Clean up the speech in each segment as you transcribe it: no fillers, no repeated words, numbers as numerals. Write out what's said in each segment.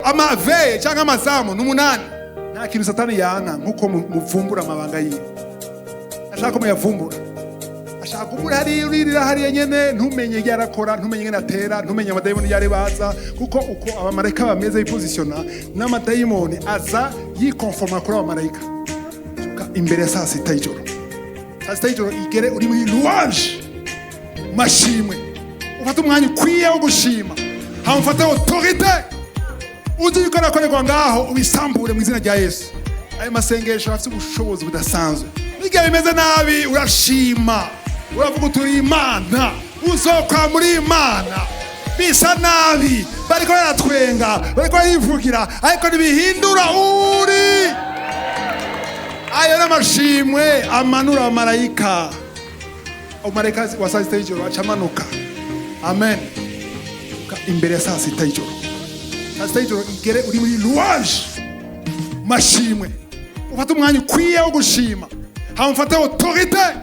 Ama veilles cyangwa amazamu ni 8. Nta kintu Satani yanka nk'uko muvumbura amabanga yiwe. Ashaka ko muyavumbura, ashaka kubura hariya uririra hariya nyene, ntumenye ibyo arakora, ntumenye ingene atera, ntumenye amadayimoni iyo ari baza, kuko uko abamarayika bameze bipositionna, n'amadayimoni aza yikonforma kuri abamarayika. Imbere ya saa 6 y'ijoro, saa 6 y'ijoro igere uri muri louange, mashimwe, ufate umwanya ukwiye wo gushima, hama ufate autorité, uzi yuko arakorerwa ngaho, ubisambure mu izina rya Yesu. Ayo masengesho afite ubushobozi budasanzwe. N'igihe bimeze nabi urashima, uravuga uti: "Uri Imana, uzokwa muri Imana." Bisa nabi, bariko baratwenga, bariko barivugira, ariko ntibihindura uri. Ayo n'amashimwe amanura abamarayika. Umumarayika wa saa 6 y'ijoro aca amanuka. Amen. Imbere ya saa 6 y'ijoro, saa 6 y'ijoro igere uri muri louange, mashimwe, ufate umwanya ukwiye wo gushima, hama ufate autorité,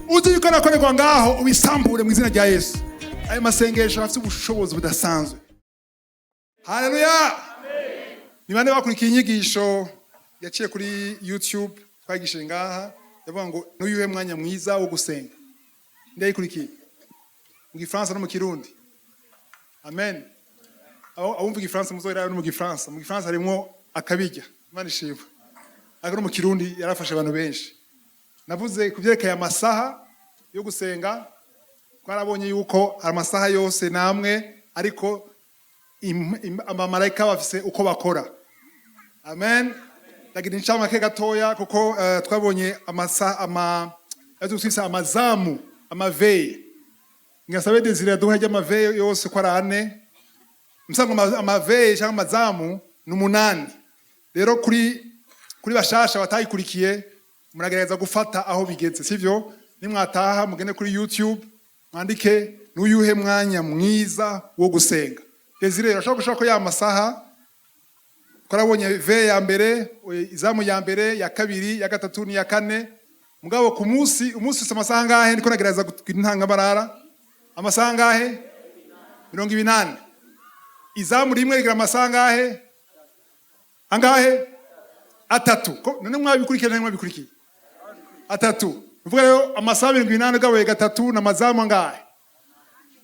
uzi yuko arakorerwa ngaho, ubisambure mu izina rya Yesu. Ayo masengesho afite ubushobozi budasanzwe. Haleluya! Ni bande bakurikiye inyigisho yaciye kuri YouTube twagishije ngaha, yavuga ngo "N'uyuhe mwanya mwiza wo gusenga"? Ndayikurikiye mu Gifaransa no mu Kirundi. Amen. Abumva Igifaransa muzohera no mu Gifaransa. Mu Gifaransa harimwo akabirya, Imana ishimwe, ariko no mu Kirundi yarafashe abantu benshi. Navuze ku byerekeye amasaha yo gusenga. Twarabonye yuko amasaha yose namwe, ariko abamarayika bafise uko bakora. Amen. Ndagira incamake gatoya, kuko twabonye amasaha ama azo twise amazamu, ama veilles. Ngasabe Desire duhe ry'ama veilles yose ko ari ane. Musango ama veilles cyangwa amazamu ni 8. Rero kuri bashasha batayikurikiye, muragerageza gufata aho bigeze, sivyo? Nimwataha mugende kuri YouTube, mwandike "N'uyuhe mwanya mwiza wo gusenga". Desire, urashobora gushaka ko ya masaha twarabonye veille ya mbere, izamu ya mbere, ya kabiri, ya gatatu n'iya kane. Mugabo ku munsi, umunsi ufite amasaha angahe? Ndiko nagerageza kugira intangamarara. Amasaha angahe? 28. Izamu rimwe rigira amasaha angahe? Angahe? 3. None mwabikurikiye? None mwabikurikiye? 3. Bivuga rero amasaha 80 ugabuye gatatu na amazamu angahe?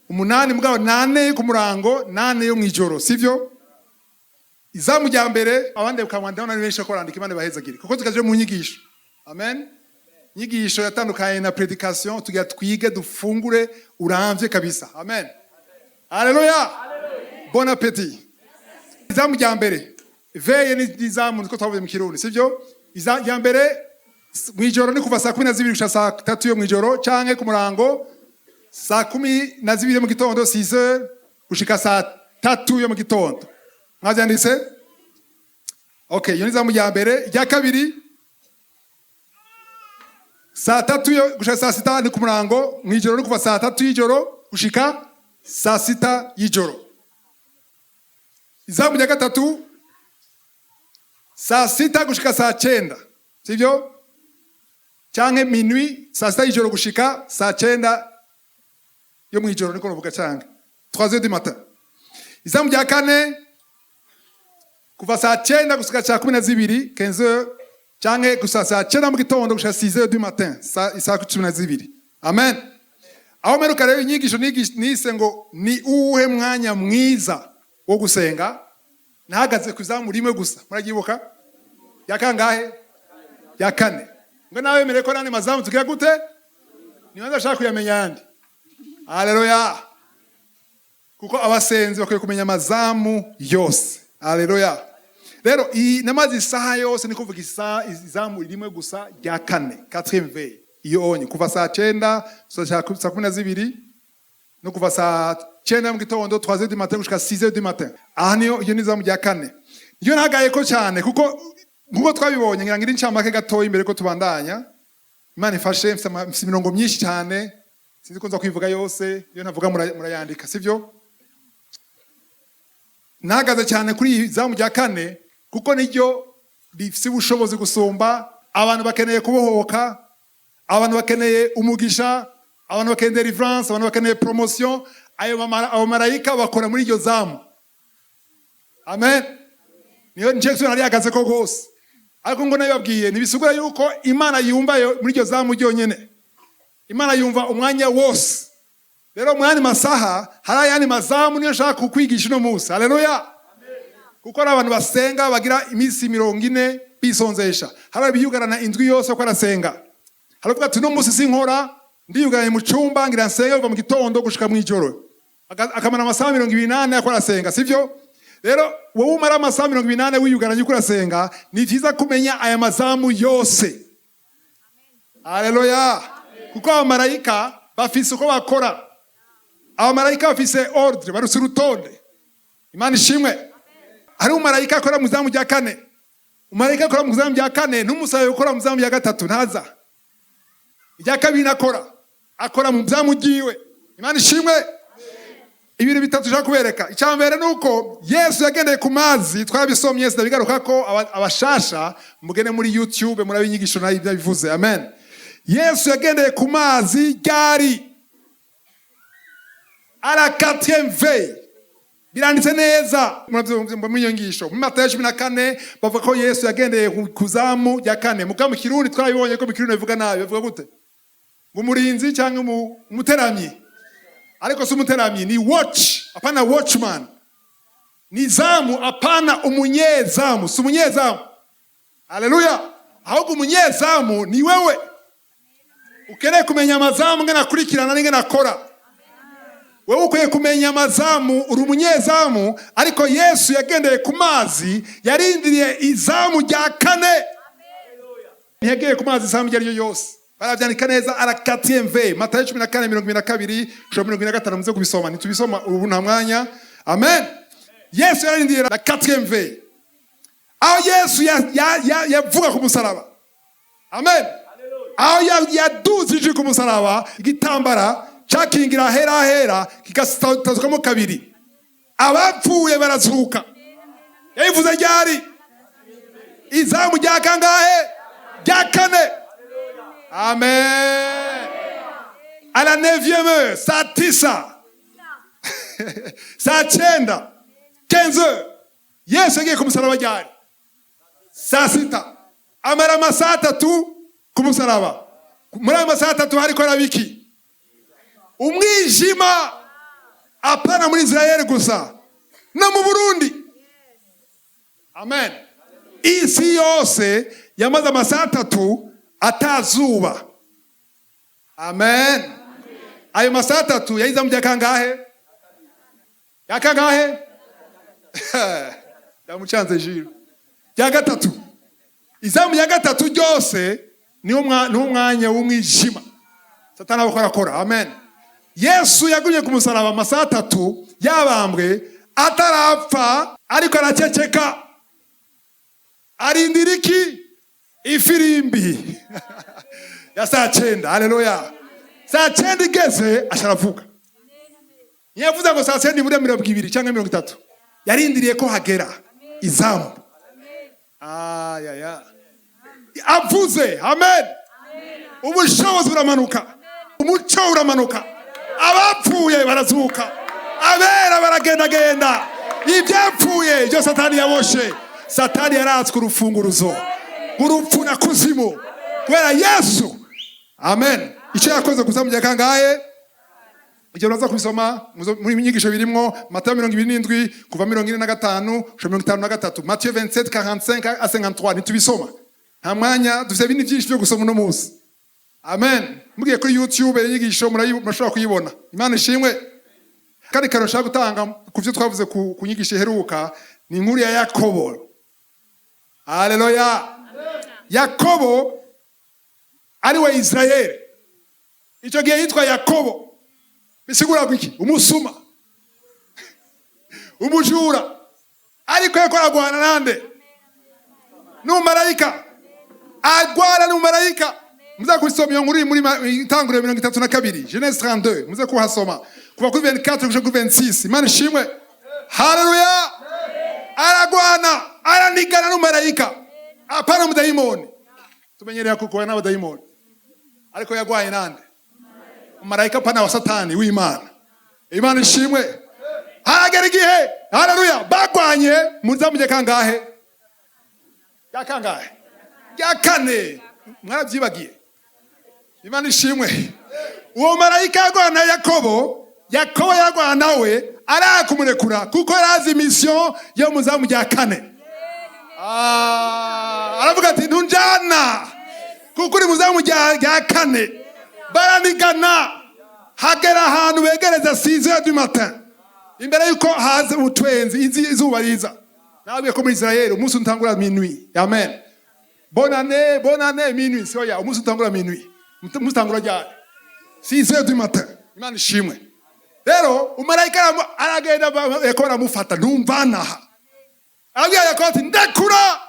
8. Mugabo 4 yo ku murango, 4 yo mw'ijoro, sivyo? Izamu rya mbere, abandi bakamwandika, ndabona benshi ko barandika. Imana bahezagire, kuko tukaje mu nyigisho. Amen. Inyigisho yatandukanye na prédication. Tugira twige, dufungure uramvye kabisa. Amen, haleluya, bon appétit. Izamu rya mbere, veille, ni izamu niko twavuze mu Kirundi, sivyo? Izamu rya mbere mw'ijoro ni kuva saa 12 gushika saa 3 yo mw'ijoro, canke ku murango saa 12 mu gitondo, 6 heures, gushika saa 3 yo mu gitondo. Mwavyanditse? Okay, iyo ni izamu rya mbere. Irya kabiri, saa 3 yo gushika saa 6, ni ku murango. Mw'ijoro ni kuva saa 3 y'ijoro gushika saa 6 y'ijoro. Izamu rya gatatu, saa 6 gushika saa 9, sivyo? Canke minuit, saa 6 y'ijoro gushika saa 9 yo mw'ijoro, niko novuga, canke 3 heures du matin. Izamu rya kane, kuva saa 9 gushika saa 12, 15 heures, canke gusa saa 9 mu gitondo gushika 6 heures du matin, saa 12. Amen. Aho mperuka rero inyigisho nise ngo "Ni uwuhe mwanya mwiza wo gusenga", nahagaze ku izamu rimwe gusa. Muraryibuka? Ya kangahe? Ya kane. Ngo nawe wemere ko nandi mazamu tugira gute? Niba ndashaka kuyamenya yandi. Haleluya! Kuko abasenzi bakwiye kumenya amazamu yose. Haleluya! Rero iyi namaze isaha yose ni kuvuga isaha izamu rimwe gusa, rya kane, quatrième veille. Iyo onye kuva saa 9, saa 12, no kuva saa 9 mu gitondo, 3 heures du matin, gushika 6 heures du matin. Aha niyo, iyo ni izamu rya kane. Iyo ntagaye ko cyane, kuko nkuko twabibonye, ngira ngo iri ncamake gatoya imbere ko tubandanya. Imana ifashe. Mfise imirongo myinshi cyane, sinzi ko nza kwivuga yose. Iyo ntavuga murayandika, sivyo? Nahagaze cyane kuri iyi zamu rya kane, kuko niryo rifise ubushobozi gusumba. Abantu bakeneye kubohoka, abantu bakeneye umugisha, abantu bakeneye deliverance, abantu bakeneye promotion. Ayo abamarayika bakora muri iryo zamu. Amen. Niyo nicyo nari yagaze ko rwose, ariko ngo nabibabwiye, ntibisigura yuko Imana yumva muri iryo zamu ryonyene. Imana yumva umwanya wose. Rero mu yandi masaha hari ayandi mazamu, niyo nshaka kukwigisha uno munsi. Haleluya! Kuko hari abantu basenga bagira iminsi 40 bisonzesha, hari abiyugarana indwi yose ko arasenga. Haravuga ati: "Uno munsi sinkora, ndiyugaranye mu cyumba, ngira nsenga kuva mu gitondo gushika mu ijoro." Akamara amasaha 24 ako arasenga, sivyo? Rero wowe umara amasaha 24 wiyugaranye uko urasenga, ni vyiza kumenya aya mazamu yose. Haleluya! Kuko abamarayika bafise uko bakora, abamarayika bafise ordre, baruse urutonde. Imana ishimwe. Hari umumarayika akora mu zamu rya kane. Umumarayika akora mu zamu rya kane, ntumusabe gukora mu zamu rya gatatu, ntaza. Irya kabiri nakora, akora mu zamu ryiwe. Imana ishimwe. Ibintu bitatu ushaka kubereka. Icya mbere ni uko Yesu yagendeye ku mazi. Twabisomye, sinabigaruka ko abashasha mugene muri YouTube murabe inyigisho nayo ibyo bivuze. Amen. Yesu yagendeye ku mazi ryari? À la quatrième veille. Biranditse neza muri iyo nyigisho muri Matayo 14, bavuga ko Yesu yagendeye ku zamu rya kane. Muga mu Kirundi twarabibonye ko mu Kirundi bivuga nabi. Bavuga gute? Ngo umurinzi cyangwa umuteramyi, ariko si umuteramyi, ni watch, apana watchman. Ni zamu, apana umunyezamu, si umunyezamu. Haleluya! Ahubwo umunyezamu ni wewe ukeneye kumenya amazamu ngena akurikirana n'ingene akora. Wewe ukwiye kumenya amazamu, uri umunyezamu. Ariko Yesu yagendeye ku mazi, yarindiriye izamu rya kane, ntiyagiye ku mazi izamu iryo ari ryo yose. Barabyandika neza, à la quatrième veille, Matayo 14, 22 gushika 25. Muze kubisoma, ntitubisoma ubu, nta mwanya. Amen. Yesu yararindiriye la quatrième veille, aho Yesu yavuga ku musaraba. Amen. Aho yaduze ijwi ku musaraba, igitambara cakingira ahera ahera kigatazwamo kabiri, abapfuye barazuka. Yabivuze ryari? Izamu rya kangahe? Rya kane. Amen. À la neuvième heure, saa tisa, saa cyenda, 15 heures. Yesu yagiye ku musaraba ryari? Saa sita. Amara amasaha 3 ku musaraba. Muri ayo masaha 3 hariko arabiki? Umwijima. Apana muri Israel gusa, no mu Burundi. Amen. Isi yose yamaze amasaha 3 atazuba. Amen. Ayo masaha 3 yayiza mu kangahe? Ya kangahe? Yamucanze jiro rya gatatu. Izamu ya gatatu ryose niwo mwanya w'umwijima, Satani aba arakora. Amen. Yesu yagumye ku musaraba amasaha 3 yabambwe, atarapfa, ariko araceceka, arindira iki? Ifirimbi ya saa cyenda. Haleluya! Saa cyenda igeze asharavuga. Ntiyavuze ngo saa cyenda ibure 20 cyangwa 30, yarindiriye ko hagera izamu. Ayaya, avuze amen, ubushobozi buramanuka, umuco uramanuka, abapfuye barazuka, abera baragendagenda, ibyapfuye ibyo Satani yaboshe. Satani yaratswe urufunguruzo urupfu na kuzimu kubera Yesu. Amen. Icyo yakoze gusa mu gihe kangahe? Igihe uraza kubisoma muri inyigisho birimwo Matayo 27, kuva 45 gushika 53, Matiyo 27, 45 à 53. Ntitubisoma, nta mwanya dufite, ibindi byinshi byo gusoma uno munsi. Amen. Mugiye kuri YouTube inyigisho murashobora kuyibona. Imana ishimwe. Kandi kantu nshaka gutanga ku byo twavuze ku nyigisho iheruka ni inkuru ya Yakobo. Haleluya! Yakobo ari we Israeli, icyo gihe yitwa Yakobo, bisigura iki? Umusuma, umujura. Ariko yariko aragwana nande? N'umumarayika. Agwana n'umumarayika. Muze kubisoma iyo nkuru iri muri Itanguriro 32, Genèse 32. Muze kuhasoma kuva kuri 24 gushika kuri 26. Imana ishimwe. Haleluya! Aragwana, aranigana n'umumarayika, apana umudayimoni. Tumenyereye kugwana n'abadayimoni, ariko yagwaye nande? Umumarayika, apana wa Satani, w'Imana. Imana ishimwe. Haragera igihe Haleluya! Bagwanye mu zamu rya kangahe? Rya kangahe? Rya kane. Mwarabyibagiye? Imana ishimwe. Uwo marayika yagwana na Yakobo, Yakobo yaragwana nawe, arakumurekura kuko yarazi mission yo mu zamu rya kane. Ah, aravuga ati: "Ntunjana kuko uri mu zamu rya kane." Baranigana, hagera ahantu begereza 6 heures du matin, imbere yuko haza umutwenzi, izuba riza. Nabwiye ko muri Israel umunsi utangura minuit. Amen. Bonane, bonane, minuit soya. Umunsi utangura minuit. Umunsi utangura ryari? 6 heures du matin. Imana ishimwe. Rero umumarayika aragenda, Yakobo aramufata: "Ntumvanaha." Arabwira Yakobo ati: "Ndekura,"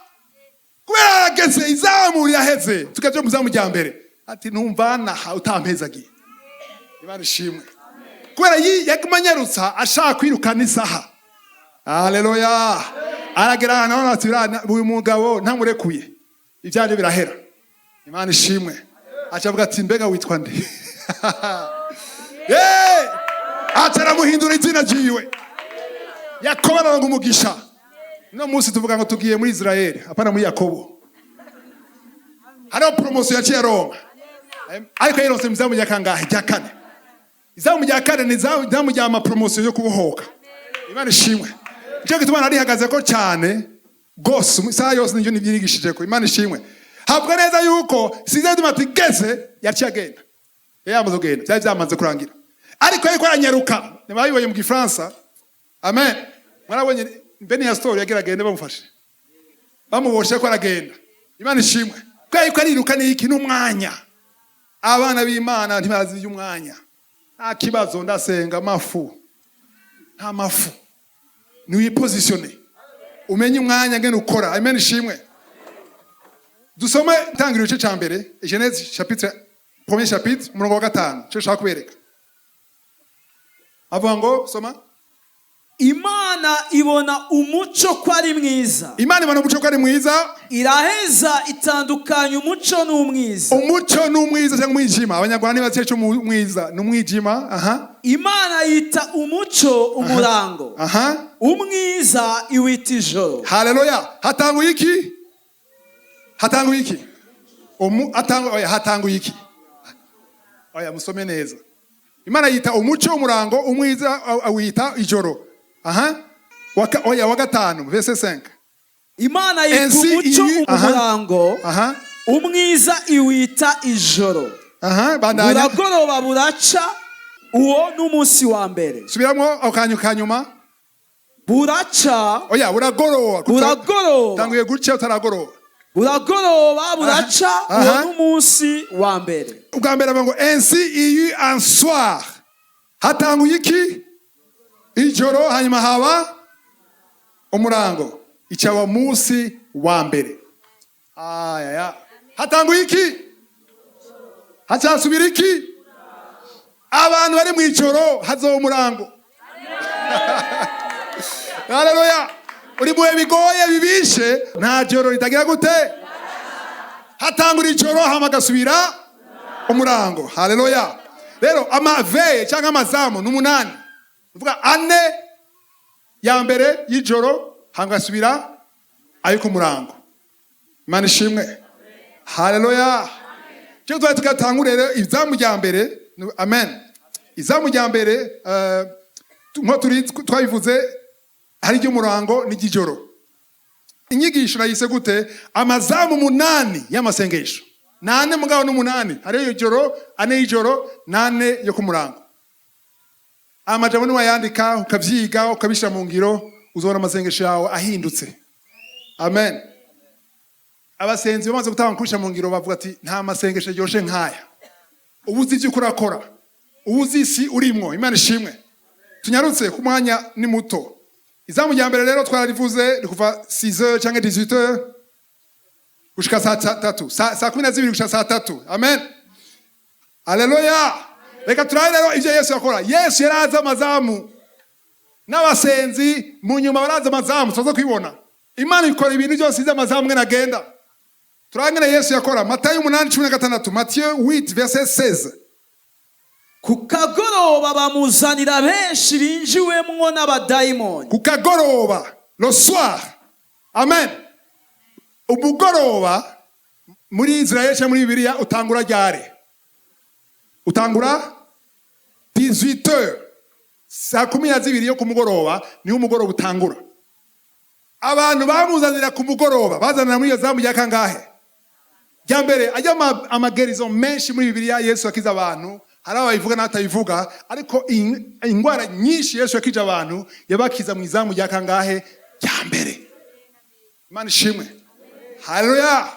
kubera arageze izamu riraheze, tukaja mu zamu rya mbere. Ati: "Ntumvanaha utampezagiye." Imana ishimwe, kubera yaguma anyarutsa, ashaka kwirukana isaha. Haleluya! Aragera ahantu abona ati: "Uyu mugabo ntamurekuye, ibyanjye birahera." Imana ishimwe. Aca avuga ati: "Mbega witwa nde?" Ye! Aca aramuhindura izina ryiwe. Yakobo araronga umugisha. No munsi tuvuga ngo tugiye muri Israel, apana muri Yakobo. Hariho promotion yaciye aronka, ariko yironse mu izamu rya kangahe? Rya kane. Izamu rya kane ni izamu rya ma promotion yo kubohoka. Imana ishimwe. Nicyo gituma narihagaze ko cyane gose, isaha yose nivyo nibyigishije ko. Imana ishimwe. Havuga neza yuko 6 du matin igeze, yaciye agenda. Yari yamaze kugenda, byari byamaze kurangira, ariko yariko aranyaruka. Ntibabibonye mu Gifaransa? Amen. Mwarabonye bene ya story, yagira agende, bamufashe, bamuboshe ko aragenda. Imana ishimwe. Kubera yuko ariruka n'iki? N'umwanya. Abana b'Imana ntibazi iby'umwanya. Nta kibazo, ndasenga mafu, nta mafu. Niwipositione, umenye umwanya ngene ukora. Amen, ishimwe. Dusome Itangiriro igice cya mbere, Genèse chapitre, premier chapitre, umurongo wa 5. Cyo nshaka kubereka, avuga ngo, soma. Imana ibona umuco ko ari mwiza. Imana ibona umuco ko ari mwiza. Iraheza itandukanya umuco n'umwiza. Umuco n'umwiza cyangwa umwijima. Abanyarwanda ntibazi icyo umwiza n'umwijima. Aha. Imana yita umuco umurango, umwiza iwita ijoro. Haleluya! Hatanguye iki? Hatanguye iki? Oya, hatanguye iki? Oya, musome neza. Imana yita umuco umurango, umwiza awita ijoro. Aha. Oya, wa 5, verset 5. Imana yita Ainsi umuco umurango, umwiza iwita ijoro. Aha, bandanya. Buragoroba buraca, uwo n'umunsi wa mbere. Subiramo ako kanyu kanyuma. Buraca. Oya, buragoroba. Buragoroba. Tanguye guca utaragoroba. Buragoroba buraca, uwo n'umunsi wa mbere. Ubwa mbere bavuga ngo: "Ainsi il y eut un soir." Hatanguye iki? Ijoro, hanyuma haba umurango, icaba munsi wa mbere. Ayaya, hatanguye iki? Hacasubira iki? Abantu bari mu ijoro, hazoba umurango. Haleluya! Uri muhe bigoye bibishe, nta joro ritagira gute? Hatangura ijoro, hama agasubira umurango. Haleluya! Rero ama veilles cyangwa amazamu ni 8. Uvuga ane ya mbere y'ijoro, hagasubira ayo ku murango. Imana ishimwe. Haleluya! Cyo tuba tugatangura rero izamu rya mbere. Amen. Izamu rya mbere, nko turi twabivuze, hari iry'umurango n'iry'ijoro. Inyigisho nayise gute? Amazamu 8 y'amasengesho. Nane mugabo n'umunani. Hariyo ijoro, ane y'ijoro nane yo ku murango. Amajambo niwayandika, ukavyiga, ukabishira mu ngiro, uzobona amasengesho yawe ahindutse. Amen. Abasenzi bamaze gutanga kubishyira mu ngiro bavuga ati: "Nta masengesho aryoshe nk'aya." Uba uzi ibyo urakora, uba uzi isi urimwo. Imana ishimwe. Tunyarutse ku mwanya ni muto. Izamu rya mbere rero twararivuze, ni kuva 6h cyangwa 18h gushika saa 3, saa 12 gushika saa 3. Amen. Haleluya! Reka turabe rero ibyo Yesu yakora. Yesu yarazi amazamu, n'abasenzi mu nyuma barazi amazamu. Tuza kwibona Imana ikora ibintu byose izi amazamu mwene agenda. Turangene Yesu yakora. Matayo 8:16, Matthieu 8 verset 16. Ku kagoroba bamuzanira benshi binjiwemwo n'abadayimoni. Ku kagoroba, le soir, amen. Umugoroba muri Israel cyangwa muri Bibiliya utangura ryari? Utangura 18 heures, saa 12 yo ku mugoroba niho umugoroba utangura. Abantu bamuzanira ku mugoroba, bazanira muri iyo zamu rya kangahe? Rya mbere. Ajya ama guérisons menshi muri Bibiliya Yesu akiza abantu, hari ababivuga n'abatabivuga, ariko ingwara nyinshi Yesu yakije abantu yabakiza mu izamu rya kangahe? Rya mbere. Imana ishimwe, haleluya.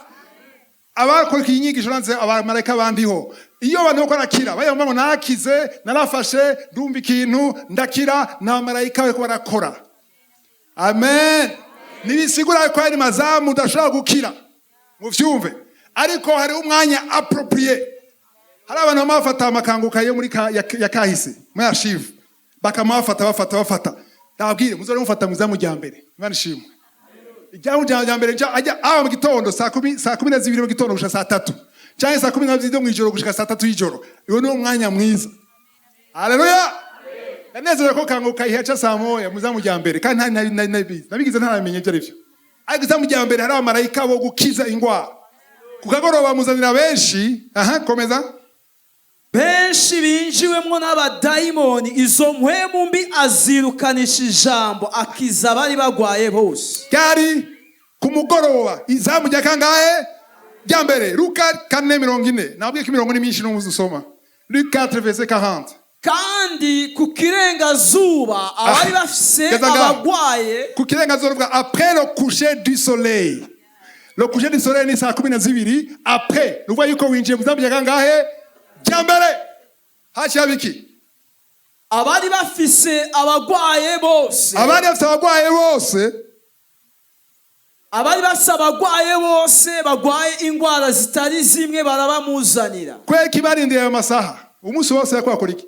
Abakora iyi nyigisho nanze abamarayika bandiho. Iyo abantu bako barakira bayumva ngo narakize, narafashe, ndumva ikintu ndakira, ni abamarayika bariko barakora, amen. Ntibisigura ko hari mazamu udashobora gukira, muvyumve, ariko hari umwanya approprié. Hari abantu bama bafata amakanguka yo muri ya kahise muri archive, bakama bafata bafata bafata. Ndababwire, muzore mufata mu izamu rya mbere. Imana ishimwe. Izamu rya mbere ajya aba mu gitondo saa 10, saa 12 mu gitondo gushika saa 3, cyangwa saa 12 zo mu ijoro gushika saa 3 y'ijoro. Uwo ni umwanya mwiza, haleluya. Ndanezerewe ko kanguka ihaca saa 1 mu izamu rya mbere, kandi nabigize ntaramenye ibyo ari byo. Ariko izamu rya mbere hari abamarayika bo gukiza ingwara. Ku kagoroba bamuzanira benshi. Aha, komeza. Benshi binjiwemwo n'abadayimoni, izo mpwemu mbi azirukanisha ijambo, akiza abari bagwaye bose. Ryari? Ku mugoroba, izamu rya kangahe? Rya mbere. Luka 4:40. Nabwiye ko imirongo ni myinshi n'umuzi usoma. Luka 4 verset 40. Kandi ku kirengazuba abari bafise Geza ngaho. abagwaye. Ku kirengazuba ruvuga après le coucher du soleil. Le coucher du soleil ni saa 12. Après ruvuga yuko winjiye mu izamu rya kangahe? Rya mbere. Haciye haba iki? Abari bafise abagwaye bose. Abari bafite abagwaye bose. Abari bafise abagwaye bose bagwaye indwara zitari zimwe barabamuzanira. Kubera ko barindiriye ayo masaha umunsi wose, yakora akora iki?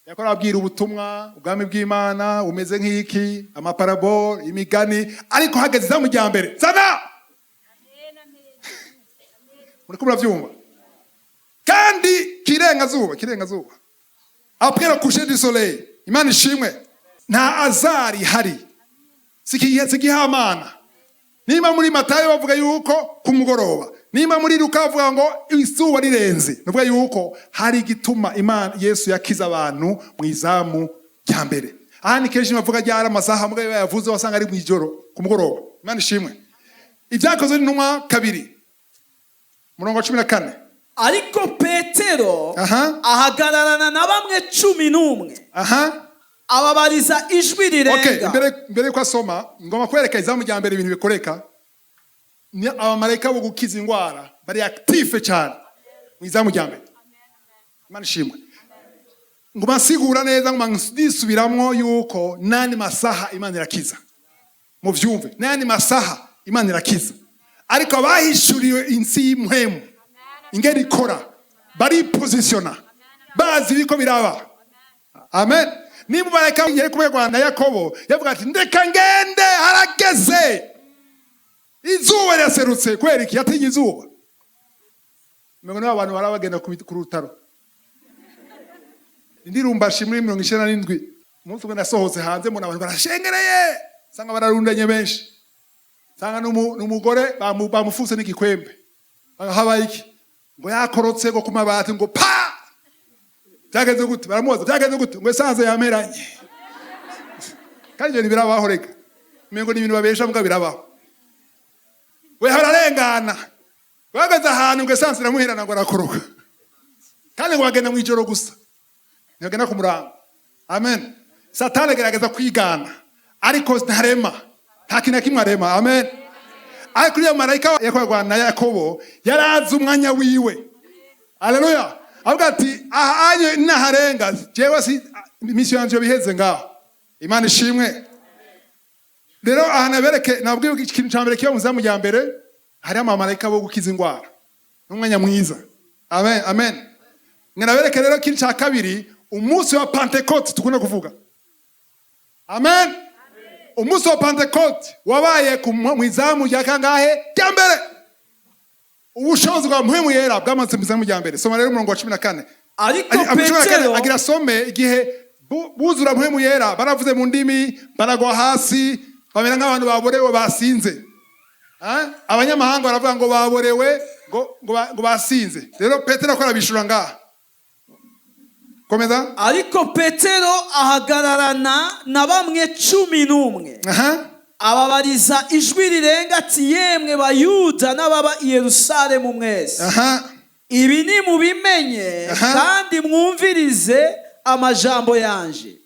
Yakora abwira ubutumwa, ubwami bw'Imana bumeze nk'iki, amaparabole, imigani. Ariko hageze izamu rya mbere, zana. Muriko muravyumva? Kandi kirengazuba, kirengazuba, après le coucher du soleil. Imana ishimwe, nta hasard ihari, sigihamana. Niba muri Matayo bavuga yuko ku mugoroba, niba muri Luka bavuga ngo izuba rirenze, nuvuga yuko hari igituma Imana Yesu yakiza abantu mu izamu rya mbere. Ahandi kenshi bavuga ryari amasaha, mugabo iyo bayavuze wasanga ari mu ijoro, ku mugoroba. Imana ishimwe. Ibyakozwe n'Intumwa 2, umurongo wa 14. Ariko Petero ahagararana na bamwe 11, ababariza ijwi rirenga. Mbere yuko asoma, ngomba kwereka izamu rya mbere ibintu bikoreka. Ni abamarayika bo gukiza indwara, bari actif cyane mu izamu rya mbere. Imana ishimwe. Nguma nsigura neza, nguma ndisubiramwo yuko n'andi masaha Imana irakiza. Muvyumve, n'andi masaha Imana irakiza, ariko abahishuriwe insi y'impwemu ingene ikora baripozisiona, bazi ibiko biraba, amen. Niba umumarayika yari kumwe na Yakobo, yavuga ati: "Ndeka ngende, harageze, izuba riraserutse." Kubera iki yatinye izuba? Mirongo nibo abantu bara bagenda ku rutaro. Ndirumbashi muri 97, umunsi umwe nasohotse hanze, mbona abantu barashengereye, nsanga bararundanye benshi, nsanga n'umugore bamufuse n'igikwembe. Nsanga habaye iki? Ngo yakorotse ngo ku mabati, ngo pa! Byagenze gute? Baramubaza byagenze gute, ngo esanze yamperanye. Kandi ibyo ntibirabaho reka, umengo ni ibintu babesha, mbwa birabaho. We hararengana, bahagaze ahantu ngo esanse iramuherana, ngo arakoroka. Kandi ngo bagenda mu ijoro gusa, ntibagenda ku murango, amen. Satani agerageza kwigana, ariko ntarema, nta kintu na kimwe arema, amen. Ariko uriya marayika yakorwa na Yakobo yarazi umwanya wiwe, aleluya. Avuga ati: "Aha anye naharenga, jewe si mission yanje biheze ngaho." Imana ishimwe. Rero aha nabereke, nabwiye ikintu cya mbere kiba mu zamu rya mbere, hariho abamarayika bo gukiza indwara n'umwanya mwiza, amen, amen. Nabereke rero ikintu cya kabiri, umunsi wa Pentecote tukunda kuvuga, amen. Umunsi wa Pentecote wabaye mu izamu rya kangahe? Rya mbere. Ubushobozi bwa Mpwemu Yera bwamanutse mu izamu rya mbere. Soma rero umurongo wa 14. Ariko Cumi na kane, Petero agira asome igihe buzura Mpwemu Yera, baravuze mu ndimi, baragwa hasi, bamera nk'abantu baborewe, basinze. Ah? Abanyamahanga baravuga ngo baborewe, ngo basinze. Rero Petero ko arabishura ngaha. Komeza. Ariko Petero ahagararana na bamwe 11, ababariza ijwi rirenga ati: "Yemwe Bayuda n'ababa i Yerusalemu mwese, ibi nimubimenye kandi mwumvirize amajambo yanje.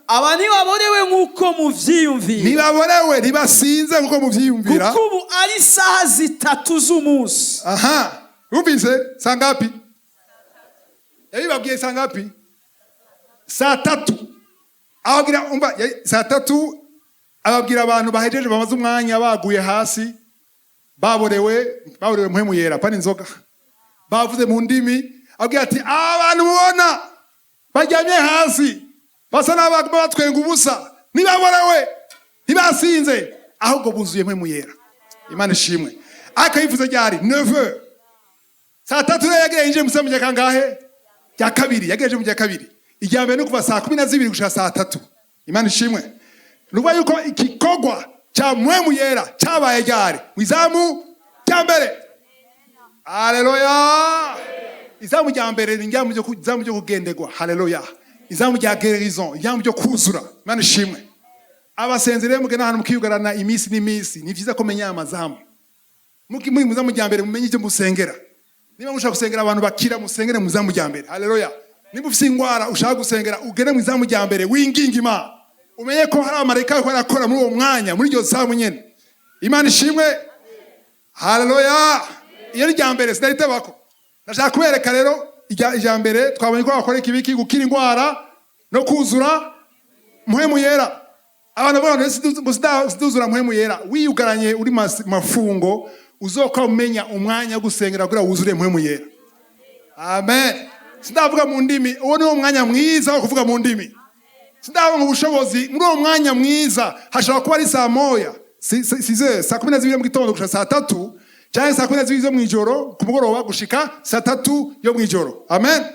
Aba ntibaborewe nk'uko muvyiyumvira, Ntibaborewe, ntibasinze nkuko muvyiyumvira, kuko ubu ari isaha 3 z'umunsi." Aha, wumvise saa ngapi? Yabibabwiye saa ngapi? Saa 3. Ababwira, umva, saa 3 ababwira abantu bahejeje, bamaze umwanya baguye hasi, baborewe, baborewe Mpwemu Yera, pana inzoga, bavuze mu ndimi. Ababwira ati: "Abantu mubona baryamye hasi, basa n'abaguma batwenga ubusa, ntibaborewe, ntibasinze, ahubwo buzuye Mpwemu Yera." Imana ishimwe. Ariko yivuze ryari? 9. Saa 3 rero yagiye yinjiye mu rya kangahe? Rya kabiri. Yagejeje mu rya kabiri. Irya mbere ni kuva saa 12 gushika saa 3. Imana ishimwe. Ni ukuvuga yuko igikorwa cya Mpwemu Yera cyabaye ryari? Mu izamu rya mbere. Haleluya! Izamu rya mbere ni izamu ryo kugenderwa. Haleluya! Izamu rya guérison, izamu ryo kuzura. Imana ishimwe. Abasenzi rero, mugena ahantu mukiyugarana iminsi n'iminsi, ni vyiza ko menya amazamu. Muri muzamu rya mbere, mumenye ibyo musengera. Niba mushaka gusengera abantu bakira, musengere mu izamu rya mbere. Haleluya! Niba ufite ingwara ushaka gusengera, ugende mu izamu rya mbere, winginga Imana, umenye ko hari abamarayika bariko barakora muri uwo mwanya, muri iryo zamu nyene. Imana ishimwe. Haleluya! Iyo ni rya mbere, sinaritabako. Ndashaka kubereka rero irya mbere. Twabonye ko bakora ikibiki: gukira indwara no kuzura Mpwemu Yera. Abantu bavuga ngo ngo siduzura Mpwemu Yera. Wiyugaranye uri mafungo, uzoka umenya umwanya wo gusengera kugira wuzure Mpwemu Yera. Amen. Sindavuga mu ndimi, uwo ni wo mwanya mwiza wo kuvuga mu ndimi. Sindavuga mu bushobozi muri uwo mwanya mwiza. Hashobora kuba ari saa 1, saa 12 mu gitondo gushika saa 3, cyangwa saa 12 zo mw'ijoro, ku mugoroba, gushika saa 3 yo mw'ijoro. Amen.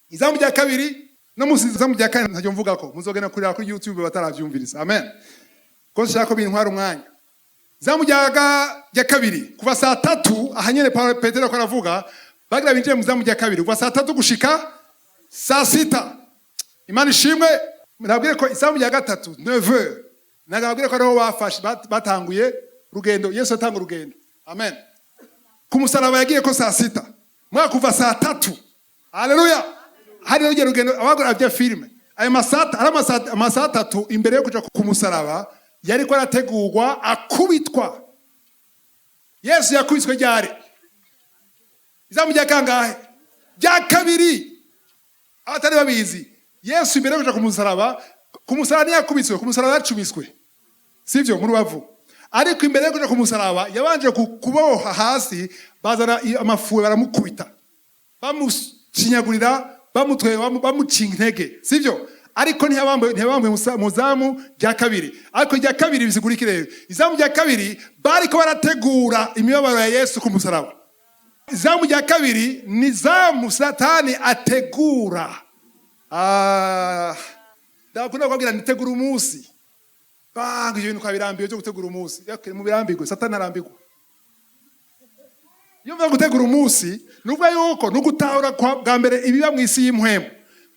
Izamu rya kabiri no musi, izamu rya kane ntacyo mvuga ko muzogenda kurira kuri YouTube bataravyumviriza. Amen. Ko nshaka ko bintwara umwanya. Izamu rya kabiri, kuva saa 3, aha nyene Petero ko aravuga, bagira binjire mu izamu rya kabiri, kuva saa 3 gushika saa 6. Imana ishimwe. Nabwire ko izamu rya gatatu, 9, nabwire ko ariho bafashe batanguye urugendo. Yesu atanga urugendo, amen, ku musaraba yagiye ko saa 6, mwaka kuva saa 3. Haleluya! Hari rero rugendo abagora bya filime, ayo masaha ari amasaha 3 imbere yo kuja ku musaraba, yari ko arategurwa akubitwa. Yesu yakubiswe ryari? Izamu rya kangahe? Rya kabiri. Abatari babizi, Yesu imbere yo kuja ku musaraba, ku musaraba ntiyakubiswe, ku musaraba yacumiswe, sivyo, mu rubavu. Ariko imbere yo kuja ku musaraba yabanje kuboha hasi, bazana amafuwe, baramukubita, bamushinyagurira, bamutwe, bamuca intege, sivyo? Ariko ntiyabambwe mu zamu rya kabiri. Ariko rya kabiri bisigura iki rero? Izamu rya kabiri bariko barategura imibabaro ya Yesu ku musaraba. Izamu rya kabiri ni zamu Satani ategura. Ah, ndakunda kubabwira nitegura umunsi. Banga ibyo bintu twabirambiwe byo gutegura umunsi. Okay, mubirambirwe, Satani arambirwa. Iyo mvuga gutegura umunsi, ni ukuvuga yuko ni ugutahura bwa mbere ibiba mu isi y'impwemu,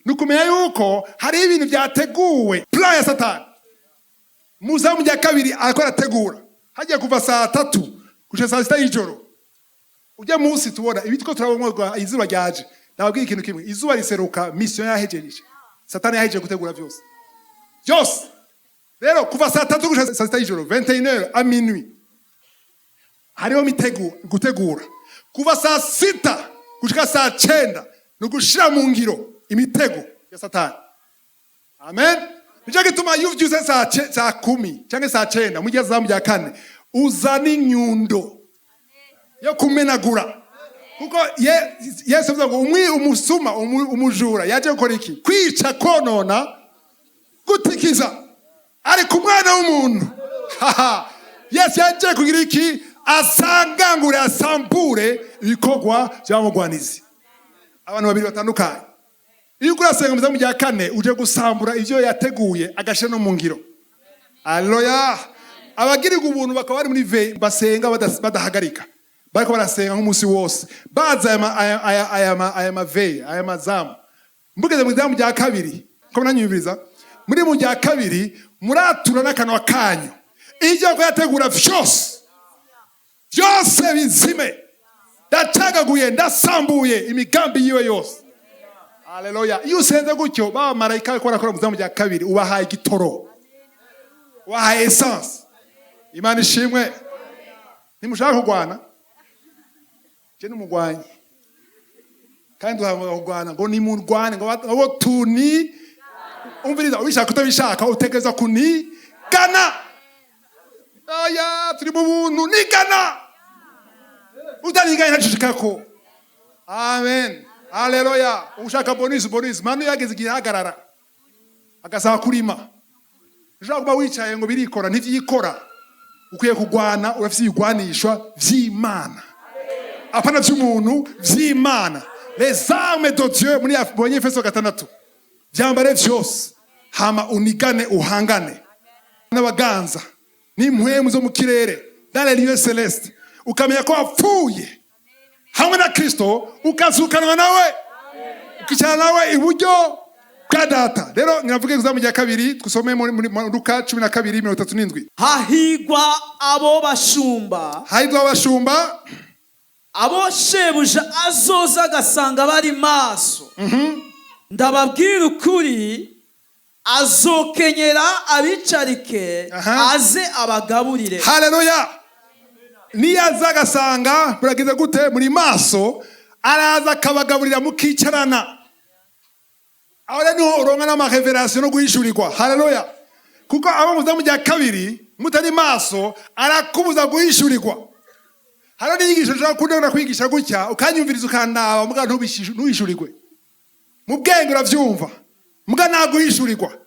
ni ukumenya yuko hari ibintu byateguwe, plan ya Satani. Mu zamu rya kabiri ariko arategura hagiye kuva saa 3 gushika saa 6 y'ijoro. Ujya munsi tubona ibi two turabona izuba ryaje. Ndababwira ikintu kimwe: izuba riseruka, mission yahejeje, Satani yahejeje gutegura byose byose. Rero kuva saa 3 gushika saa 6 y'ijoro, 21h à minuit, hariho gutegura. Kuva saa 6 gushika saa 9 ni ugushira mu ngiro imitego ya Satani. Amen. Nicyo gituma iyo uvyutse saa 10 cyangwa saa 9 mu zamu rya kane, uzana inyundo yo kumenagura, kuko Yesu avuga ngo umusuma, umujura yaje gukora iki? Kwica, konona, gutikiza. Ariko Umwana w'umuntu, haha, Yesu yaje kugira iki? Asangangure, asambure ibikorwa by'abamugwanizi. Abantu babiri batandukanye. Iyo uriko urasenga mu izamu rya kane, uje gusambura ivyo yateguye, agashira no mu ngiro. Aleluya! Abagirirwa ubuntu bakaba bari muri veillée, basenga badahagarika, bariko barasenga nk'umunsi wose, baza aya ma veillées, aya mazamu. Mugeze mu izamu rya kabiri, ko munanyumviriza, muri mu rya kabiri muratura n'akanwa kanyu, ibyo ko yategura vyose byose bizime. Ndacagaguye, ndasambuye imigambi yiwe yose. Haleluya! Iyo usenze gutyo, ba marayika bariko barakora mu izamu rya kabiri, ubahaye igitoro, ubahaye essence. Imana ishimwe. Ntimushaka kurwana? Je n'umugwanyi, kandi duhabwa kurwana ngo nimurwane, ngo abo tuni. Umviriza, ubishaka utabishaka, utegereza kunigana. Aya turi mu buntu, nigana. Utaniganye ntacishikako. Amen, haleluya! Ushaka bonus, bonus manu yageze igihe ahagarara, agasaba kurima. Ushobora kuba wicaye ngo birikora, ntivyikora. Ukwiye kugwana, urafise ibigwanishwa vy'Imana, apana vy'umuntu, vy'Imana, les armes de Dieu muri Efeso 6. Vyambare vyose, hama unigane, uhangane n'abaganza n'impwemu zo mu kirere, dans les lieux célestes. Ukamenya ko wapfuye hamwe na Kristo, ukazukanwa nawe, ukicara nawe iburyo bwa Data. Rero niravuge kuzamu rya kabiri, dusome muri Luka 12:37. Hahigwa abo bashumba, Hahirwa abashumba, abo shebuja azoza agasanga bari maso. Ndababwira ukuri, azokenyera abicarike, aze abagaburire. Haleluya! Niyaza agasanga muragize gute? Muri maso, araza akabagaburira, mukicarana. Aho rero niho uronka n'ama révélations no guhishurirwa. Haleluya! Kuko abo muza mu rya kabiri mutari maso, arakubuza guhishurirwa. Hariho n'inyigisho nshobora kundabona kwigisha gutya, ukanyumviriza, ukandaba, muga ntuhishurirwe. Mu bwenge uravyumva, muga ntaguhishurirwa.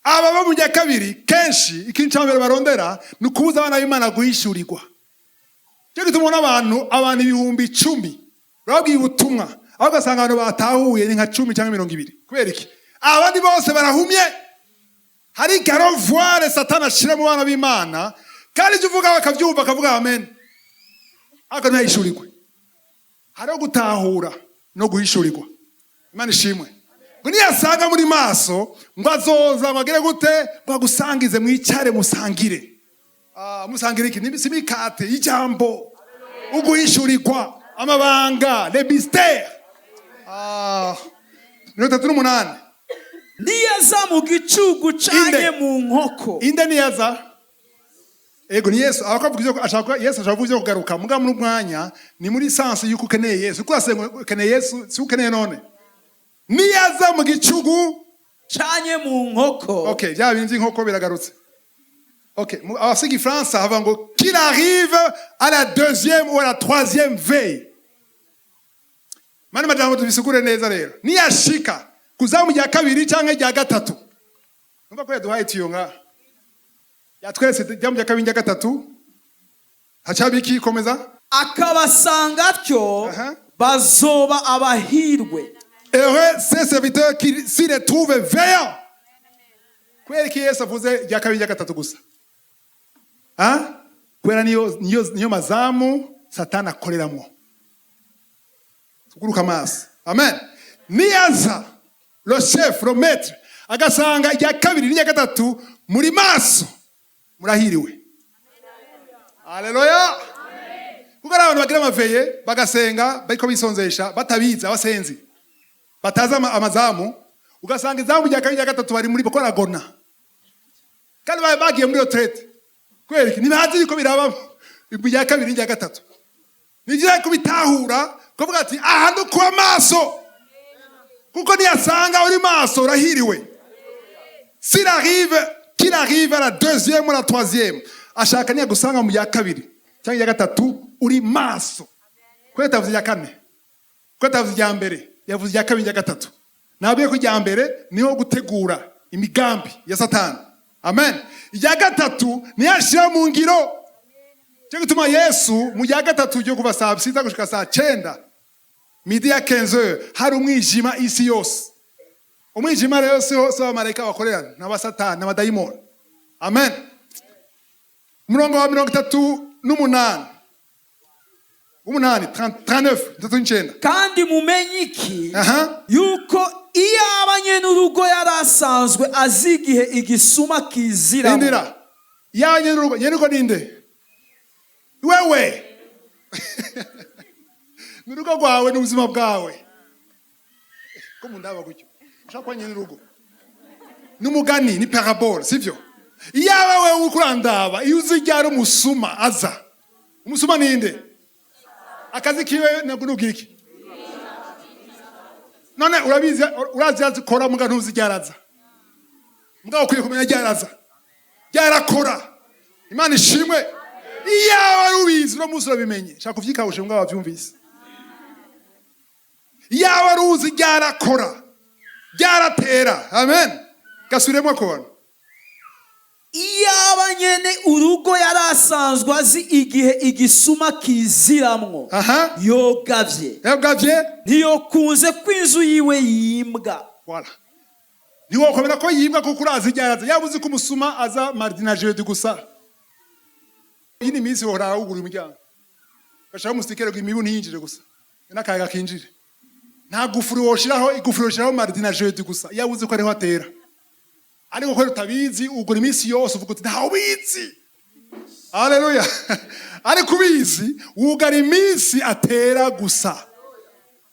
Aba bo mu rya kabiri kenshi, ikintu cya mbere barondera ni ukubuza abana b'Imana guhishurirwa. Cyo gituma ubona abantu 10,000 babwiye ubutumwa, aho ugasanga abantu batahuye ni nka 10 cyangwa 20. Kubera iki? Abandi bose barahumye. Hari garovoire Satani ashira mu bana b'Imana, kandi ibyo uvuga bakabyumva, bakavuga amen, ariko ntiyahishurirwe. Hariho gutahura no guhishurirwa. Imana ishimwe. Ngo niyasanga muri maso, ngo azoza, ngo agere gute? Ngo agusangize, mwicare, musangire. Musangire iki? Si imikate, ijambo, uguhishurirwa, amabanga, les mystères. 38. Niyaza mu gicugu canke Inde. mu nkoko. Inde niyaza? Ego, ni Yesu. Aho avuga ivyo ashaka, Yesu ashaka kuvuga ivyo kugaruka, muga muri umwanya ni muri sens yuko ukeneye Yesu. Uko urasenga ukeneye Yesu, si ukeneye none. Niyaza mu gicugu canke mu nkoko. Okay, bya bindi by'inkoko biragarutse. Okay, abasiga ifaransa havuga ngo qu'il arrive à la deuxième ou à la troisième veille. Mani majambo tubisigure neza rero. Niyashika kuzamu rya kabiri cyangwa rya gatatu. Numva ko yaduhaye tiyo nga. Yatweretse rya rya kabiri, rya gatatu. Haca biki? Komeza. Akabasanga atyo, bazoba abahirwe. Heureux ces serviteurs qui s'ils les trouvent veillants. Kubera iki Yesu avuze rya kabiri, rya gatatu gusa? Ah? Kubera niyo mazamu Satani akoreramo. Tuguruka amaso. Amen. Niyaza le chef, le maître, agasanga irya kabiri n'irya gatatu muri maso, murahiriwe. Haleluya! Kuko ari abantu bagira ama veillées, bagasenga bariko bisonzesha, batabizi, abasenzi batazi amazamu, ugasanga izamu rya kabiri, rya gatatu bari muri bako baragona, kandi bari bagiye muri retraite. Kubera iki? Ntibazi yuko biraba irya kabiri n'irya gatatu. Ni byiza kubitahura, kuvuga ati aha ni kuba maso, kuko niyasanga uri maso, urahiriwe. S'il arrive, qu'il arrive à la deuxième ou la troisième, ashaka niyagusanga mu rya kabiri cyangwa irya gatatu uri maso. Kubera atavuze irya kane, kuko atavuze irya mbere, yavuze irya kabiri, irya gatatu. Nabwiye ko irya mbere niho gutegura imigambi ya Satani. Amen. Irya gatatu niyo ashyira mu ngiro. Cyo gituma Yesu mu rya gatatu ryo kuva saa 6 gushika saa 9. Midi ya 15, hari umwijima isi yose. Umwijima rero si hose abamarayika bakorera, n'abasatani, n'abadayimoni. Amen. Umurongo wa 38, umunani, 39, 39. Kandi mumenye iki, Aha. yuko iyaba nyene urugo yari asanzwe azi igihe igisuma kiziramo. Indira ya nyenurugo. Nyenurugo ninde? Wewe ni urugo rwawe, n'ubuzima bwawe. Ko mundaba gutyo, ushaka kuba nyenurugo? N'umugani ni parabole, sivyo? Iyaba wewe uriko urandaba, iyo uzi ryari umusuma aza. Umusuma ninde? Akazi kiwe nabwo nugira iki? None urabizi, urazi azikora, muga ntuzi ryaraza. Mugabo ukwiye kumenya ryaraza, ryarakora. Imana ishimwe. Iyaba wari ubizi, uno munsi urabimenye. Shaka kuvyikawusha, mugabo wavyumvise. Iyaba wari uzi ryarakora, ryaratera. Amen. Gasubiremo akona. Iyaba nyene urugo yari asanzwe azi igihe igisuma kiziramwo, yogavye, yagavye, ntiyokunze ko inzu yiwe yimbwa. Voilà. Ntiwokomera ko yibwa kuko urazi ryaraza. Yaba uzi ko umusuma aza mardi na jeudi gusa, iyi ni minsi wohora wugura umuryango, ugashiraho umusikere ngo imibu ntiyinjire gusa n'akayaga kinjire. Nta gufuri woshiraho, igufuri woshiraho mardi na jeudi gusa, yaba uzi ko ariho atera. Ariko ko utabizi, ugura iminsi yose, uvuga uti ntawe ubizi. Haleluya! Ariko ubizi, wugara iminsi atera gusa.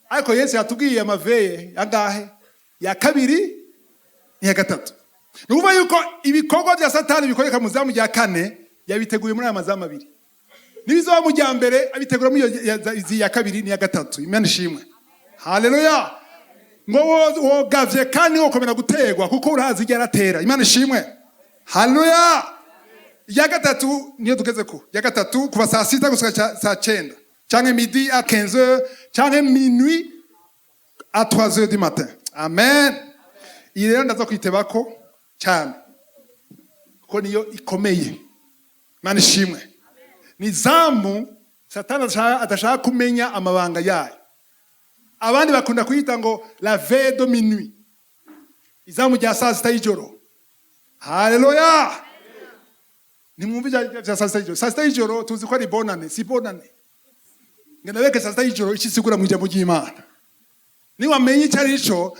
Ariko Yesu yatubwiye ama veilles yangahe? Ya kabiri n'iya gatatu. Ni ukuvuga yuko ibikorwa bya Satani bikoreka mu zamu rya kane, yabiteguye muri aya mazamu abiri. N'ibizoba mu rya mbere, abitegura muri iyo izi ya kabiri n'iya gatatu. Imana ishimwe, haleluya. Ngo wogavye kandi wokomera gutegwa kuko urazi igihe aratera. Imana ishimwe, haleluya. Iya gatatu niyo tugeze ko iya gatatu, kuva saa 6 gushika saa 9, canke midi à 15 heures, canke minuit à 3 heures du matin. Amen. Iyi rero ndaza kwitebako cyane kuko niyo ikomeye. Imana ishimwe. Ni zamu Satani adashaka kumenya amabanga yayo. Abandi bakunda kuyita ngo la veille de minuit, izamu rya saa 6 y'ijoro. Haleluya! Nimwumve ibya saa 6 y'ijoro. Saa 6 y'ijoro tuzi ko ari bonane, si bonane. Ngenda saa 6 y'ijoro icyo isigura mu ijambo ry'Imana. Niwamenya icyo ari cyo,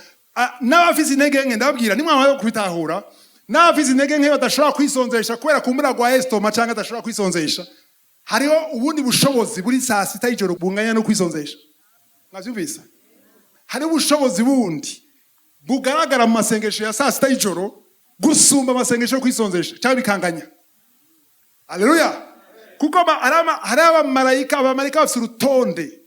n'abafise intege nke, ndababwira, nimwamara kubitahura, n'abafise intege nke badashobora kwisonzesha kubera kumbura rwa estomac cyangwa adashobora kwisonzesha, hariho ubundi bushobozi buri saa 6 y'ijoro bunganya no kwisonzesha. Mwavyumvise? Hariho ubushobozi bundi bugaragara mu masengesho ya saa 6 y'ijoro gusumba amasengesho yo kwisonzesha cyangwa bikanganya. Haleluya! Kuko hari abamarayika bafise urutonde.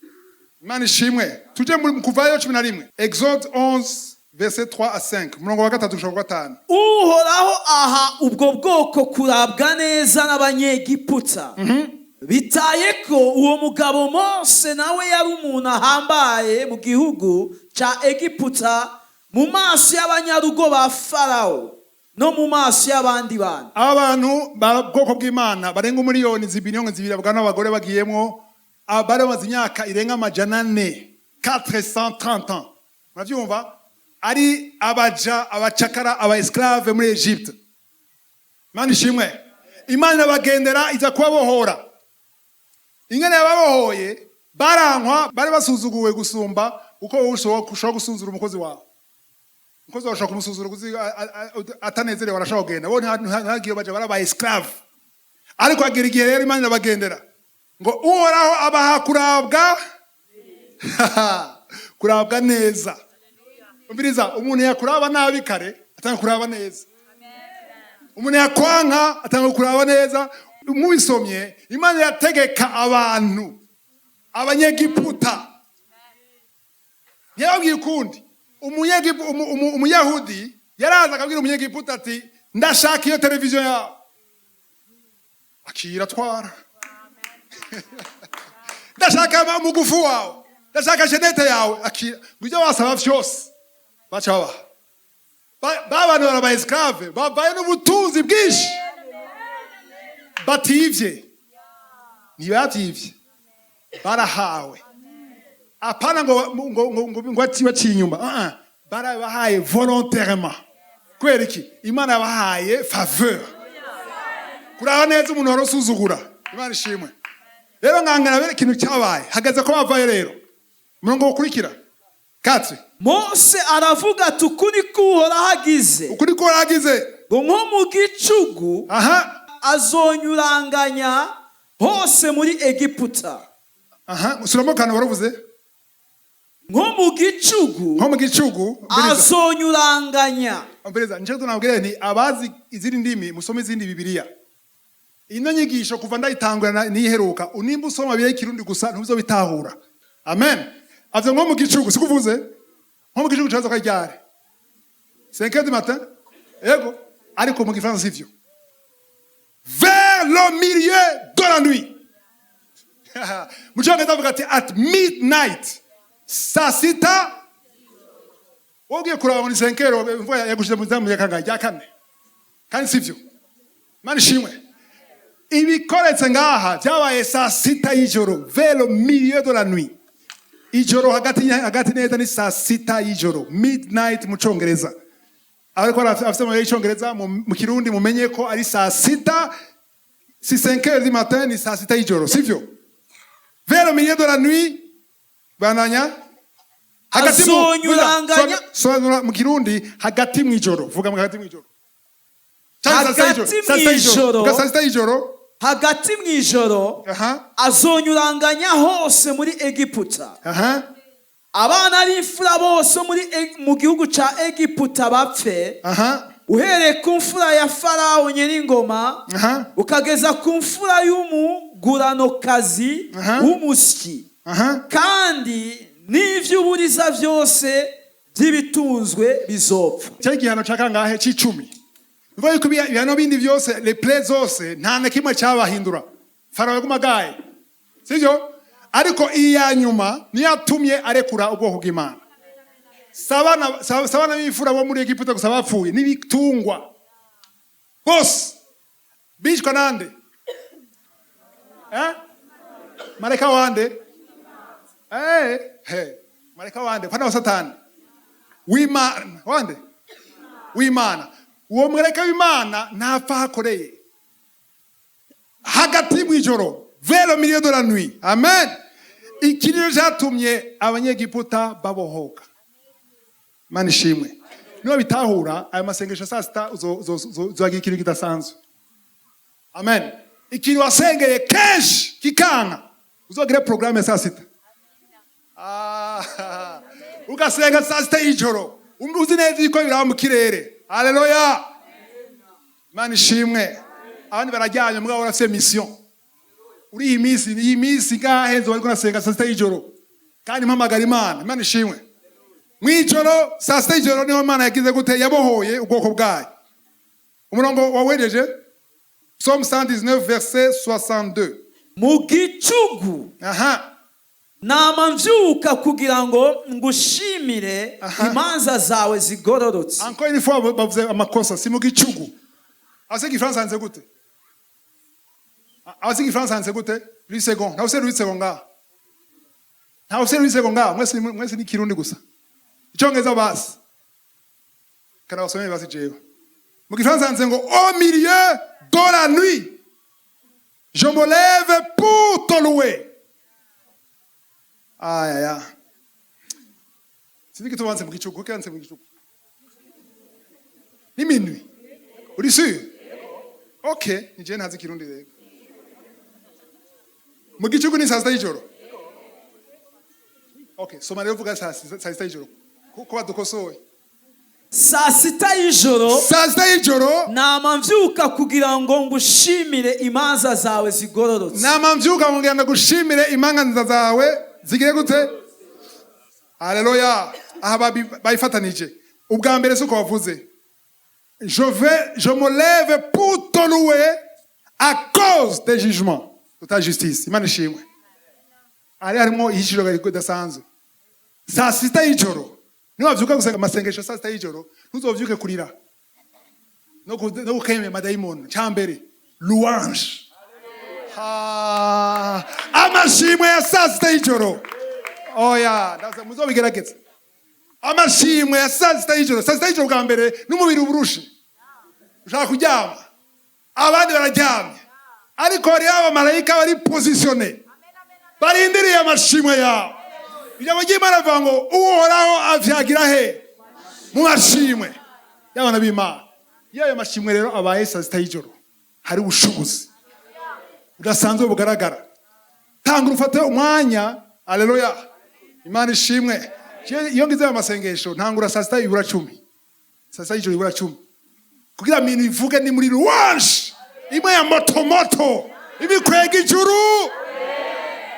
Imana ishimwe. Tuje muri Kuvayo 11, Exode 11, verset 3 à 5, umurongo wa gatatu gushika ku gatanu. Uhoraho aha ubwo bwoko kurabwa neza n'Abanyegiputa, bitaye ko uwo mugabo Mose nawe yari umuntu ahambaye mu gihugu cya Egiputa, mu maso y'abanyarugo ba Farawo no mu maso y'abandi bantu. Aba bantu ba bwoko bw'Imana barenga 2.2 miliyoni, abagabo n'abagore bagiyemwo, bari bamaze imyaka irenga 400, 430 ans, murabyumva, ari abaja, abacakara, aba esclave muri Egypte. Imana ishimwe. Imana irabagendera, iza kubabohora. Ingene yababohoye, barankwa, bari basuzuguwe gusumba uko wowe ushobora gusuzura umukozi wawe. Umukozi wawe ushobora kumusuzura kuzi atanezerewe, arashobora kugenda. Bo ntagiye baja, barabaye esclave. Ariko hagera igihe rero Imana irabagendera, ngo Uhoraho abaha kurabwa neza. Umviriza, umuntu yakuraba nabi kare atanga kuraba neza, umuntu yakwanka atanga kuraba neza. Mubisomye, Imana irategeka abantu, Abanyegiputa, ntiyababwiye ukundi. Umuyahudi yaraza akabwira Umunyegiputa ati: "Ndashaka iyo televiziyo yawe." Akira, atwara. "Ndashaka umugufu wawe, ndashaka chaînette yawe." Akira. Ngo ibyo wasaba vyose baca babaha. Ba bantu baraba esclave, bavayo n'ubutunzi bwinshi bativye. Ntibativye, barahawe. Apana ngo baciye inyuma. Ah, ah. Barabahaye volontairement. Kubera iki? Imana yabahaye faveur. Kuraba neza umuntu wari usuzugura. Imana ishimwe. Rero nkangana bere ikintu cyabaye hagaze ko bavayo. Rero umurongo ukurikira, 4. Mose aravuga ati: "Uku niko Uhoraho agize, Ukuri ko yagize, ngo nko mu gicugu azonyuranganya hose muri Egiputa." Aha, usubiramo kantu waravuze. Nko mu gicugu Nko mu gicugu, umviriza. azonyuranganya. Umviriza, nicyo tunabwira ni abazi izindi ndimi, musome izindi Bibiliya. Ino nyigisho kuva ndayitangura niyiheruka. Nimba usoma Bibiliya y'Ikirundi gusa, ntuzobitahura. Amen. Avuze nko mu gicugu, sikuvuze nko mu gicugu cyaza ko ryari 5 heures du matin. Yego, ariko mu Gifaransa sivyo. Vers le milieu de la nuit. Mu Cyongereza avuga ati at midnight, saa sita. Wowe ugiye kuraba ngo ni 5 heures, imvura yagushize mu zamu ya kangahe? Rya kane. Kandi sivyo. Mana ishimwe. Ibikoretse ngaha byabaye saa sita y'ijoro, vers le milieu de la nuit. Ijoro hagati hagati neza ni saa sita y'ijoro, midnight mu Congereza. Ariko afite mu y'Icongereza, mu Kirundi mumenye ko ari saa sita. Si 5 heures du matin, ni saa sita y'ijoro, sivyo? Vers le milieu de la nuit. Bandanya. Hagati mu Azonyuranganya. Sobanura mu Kirundi hagati mu ijoro. Vuga mu hagati mu ijoro. Cyangwa saa sita y'ijoro. Hagati Saa sita y'ijoro. mw'ijoro. Vuga saa sita y'ijoro. Hagati mu ijoro azonyuranganya hose muri Egiputa, abana b'imfura bose mu gihugu ca Egiputa bapfe, uhereye ku mfura ya Farawo nyiringoma ukageza ku mfura y'umuguranokazi w'umusyi, kandi n'ivy'uburiza byose by'ibitunzwe bizopfa. Cyari igihano cya kangahe? C'icumi. Bivuga yuko ibihano bindi byose, les plaies zose, nta na kimwe cyabahindura. Farawo yagumagaye, sibyo? Ariko iya nyuma niyo yatumye arekura ubwoko bw'Imana. Sabana b'imfura bo muri Egiputa gusa bapfuye, n'ibitungwa bose bicwa nande? Eh? Marayika wande? Eh, he. Marayika wande? Pana wa Satani, w'Imana. Wande? W'Imana. Uwo marayika w'Imana ntapfa hakoreye hagati mu ijoro, vers le milieu de la nuit. Amen. Iki nico cyatumye Abanyegiputa babohoka. Mana ishimwe. Niba bitahura aya masengesho saa sita, uzogira ikintu kidasanzwe. Amen. Ikintu wasengeye kenshi kikanka, uzogire porogaramu ya saa sita. Ah, ugasenga saa sita y'ijoro uzi neza yuko biraba mu kirere. Haleluya, Mana ishimwe. Abandi barajyanye, mugabo urafise mission uri iyi minsi. Iyi minsi ngahe nzoba ariko nasenga saa sita y'ijoro kandi mpamagara Imana? Imana ishimwe. Mw'ijoro, saa sita y'ijoro, niho Imana yagize gute? Yabohoye ubwoko bwayo. Umurongo wawereje, Psaume 119 verset 62. Mu gicugu nama mvyuka kugira ngo ngushimire imanza zawe zigororotse. Encore une fois bavuze amakosa. Si mu gicugu. Abasiga Igifaransa handitse gute? Abasiga Igifaransa handitse gute? Louis Segond. Ntawe use Louis Segond ngaha? Ntawe use Louis Segond ngaha? Mwese, mwese ni Kirundi gusa. Icyongereza basi kana basomeye basi. Jewe mu Gifaransa handitse ngo au milieu de la nuit je me lève pour te louer. Aya sinzi igituma banditse mu gicugu, kuko yanditse mu gicugu ni minuit. Uri sûr? Okay, ni jewe ntazi Ikirundi. Rero mu gicugu ni saa sita y'ijoro. Okay, soma rero, vuga saa sita y'ijoro kuko badukosoye. Saa sita y'ijoro Saa sita y'ijoro nama mvyuka kugira ngo ngushimire imanza zawe zigororotse. Nama mvyuka kugira ngo ngushimire imanza zawe zigire gute? Haleluya. Aha bayifatanije. Ubwa mbere si uko bavuze. Je me lève pour te louer à cause des jugements de ta justice. Imana ishimwe. Hari harimo ihishiro ridasanzwe. Saa sita y'ijoro, niwavyuka gusenga amasengesho saa sita y'ijoro, ntuzovyuke kurira no gukemera amadayimoni. Cyambere, louange. Ha, amashimwe ya saa sita y'ijoro. Oya, ndaza muzobigerageza. Amashimwe ya saa 6 y'ijoro, saa 6 y'ijoro bwa mbere n'umubiri uburushe, ushaka kuryama, abandi bararyamye, ariko hariho abamarayika bari positionnés, barindiriye amashimwe yawe. Ijambo ry'Imana rivuga ngo Uhoraho avyagira he? Mu mashimwe y'abana b'Imana. Iyo ayo mashimwe rero abaye saa 6 y'ijoro, hari ubushobozi budasanzwe bugaragara. Tanga, ufate umwanya. Aleluya, Imana ishimwe. Iyo ngize ayo masengesho, ntangura saa 5:50, saa 6 y'ijoro ibura 10, kugira ngo ibintu bivuge ni muri louange imwe ya motomoto ibikwega ijuru.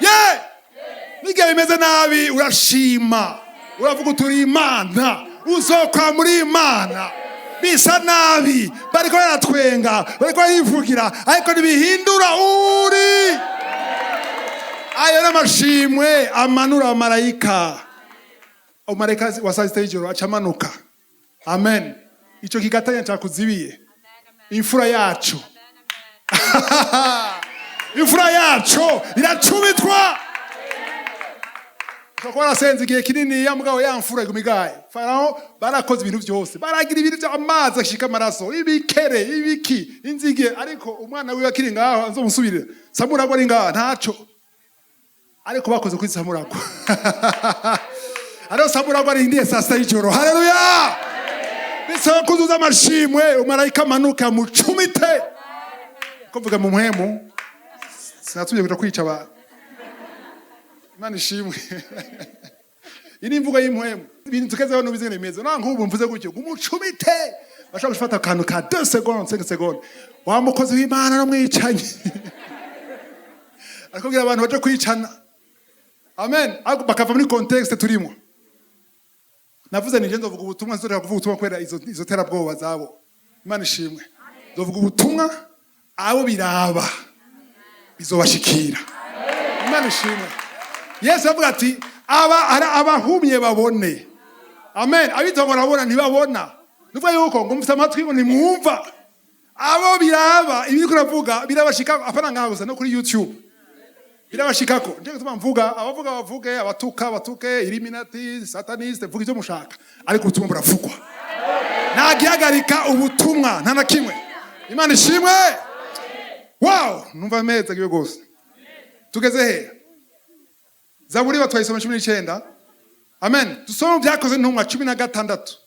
Ye n'igihe bimeze nabi, urashima, uravuga uturi Imana, uzokwa muri Imana. Bisa nabi, bariko baratwenga, bariko barivugira, ariko ntibihindura uri. Ayo n'amashimwe amanura amarayika. Umumarayika wa saa 6 y'ijoro aca amanuka. Amen. Ico kigatanya cakuzibiye imfura yacu, imfura yacu iracumitwa. Ushobora kuba warasenze igihe kinini ya mugabo, ya mfura iguma igaye. Farawo barakoze ibintu byose, baragira ibintu by'amazi ashika amaraso, ibikere, ibiki, inzige, ariko umwana wiwe akiri ngaho azomusubirira. Samuragwa ari ngaho ntaco, ariko bakoze kuri Samuragwa. Ariho Samuragwa arindiye saa 6 y'ijoro. Haleluya! Bisaba kuzuza amashimwe, umarayika amanuka mucumite. Ko mvuga mu mpwemu, sinatuye kuja kwica abantu. Imana ishimwe. Iyi ni imvugo y'impwemu, ibintu tugezeho n'ubizi ngene bimeze. Nta nk'ubu mvuze gutyo umucumite, bashobora gufata akantu ka 2 secondes, 5 secondes. Wa mukozi w'Imana no mwicanyi arakubwira abantu baje kwicana. Amen. Ariko bakava muri contexte turimo. Navuze nije nzovuga ubutumwa, nzoreka kuvuga ubutumwa kubera izo terabwoba zabo. Imana ishimwe. Nzovuga ubutumwa, abo biraba bizobashikira. Imana ishimwe. Yesu avuga ati aba ara abahumye babone. Amen. Abitongo barabona, ntibabona. Nuvuga yuko ngo mufite amatwi ngo ntimwumva. Abo biraba, ibiri kuravuga birabashika, apana ngaho gusa, no kuri YouTube birabashikako. Ndiyo gituma mvuga, abavuga bavuge, abatuka batuke, illuminati, sataniste, vuga ivyo mushaka, ariko ubutumwa buravugwa. Nta gihagarika ubutumwa, nta na kimwe. Imana ishimwe. Wow, numva meza giwe gose. Tugeze he? Zaburi batwayisoma 19. Amen. Dusome mu Byakoze Ntumwa 16.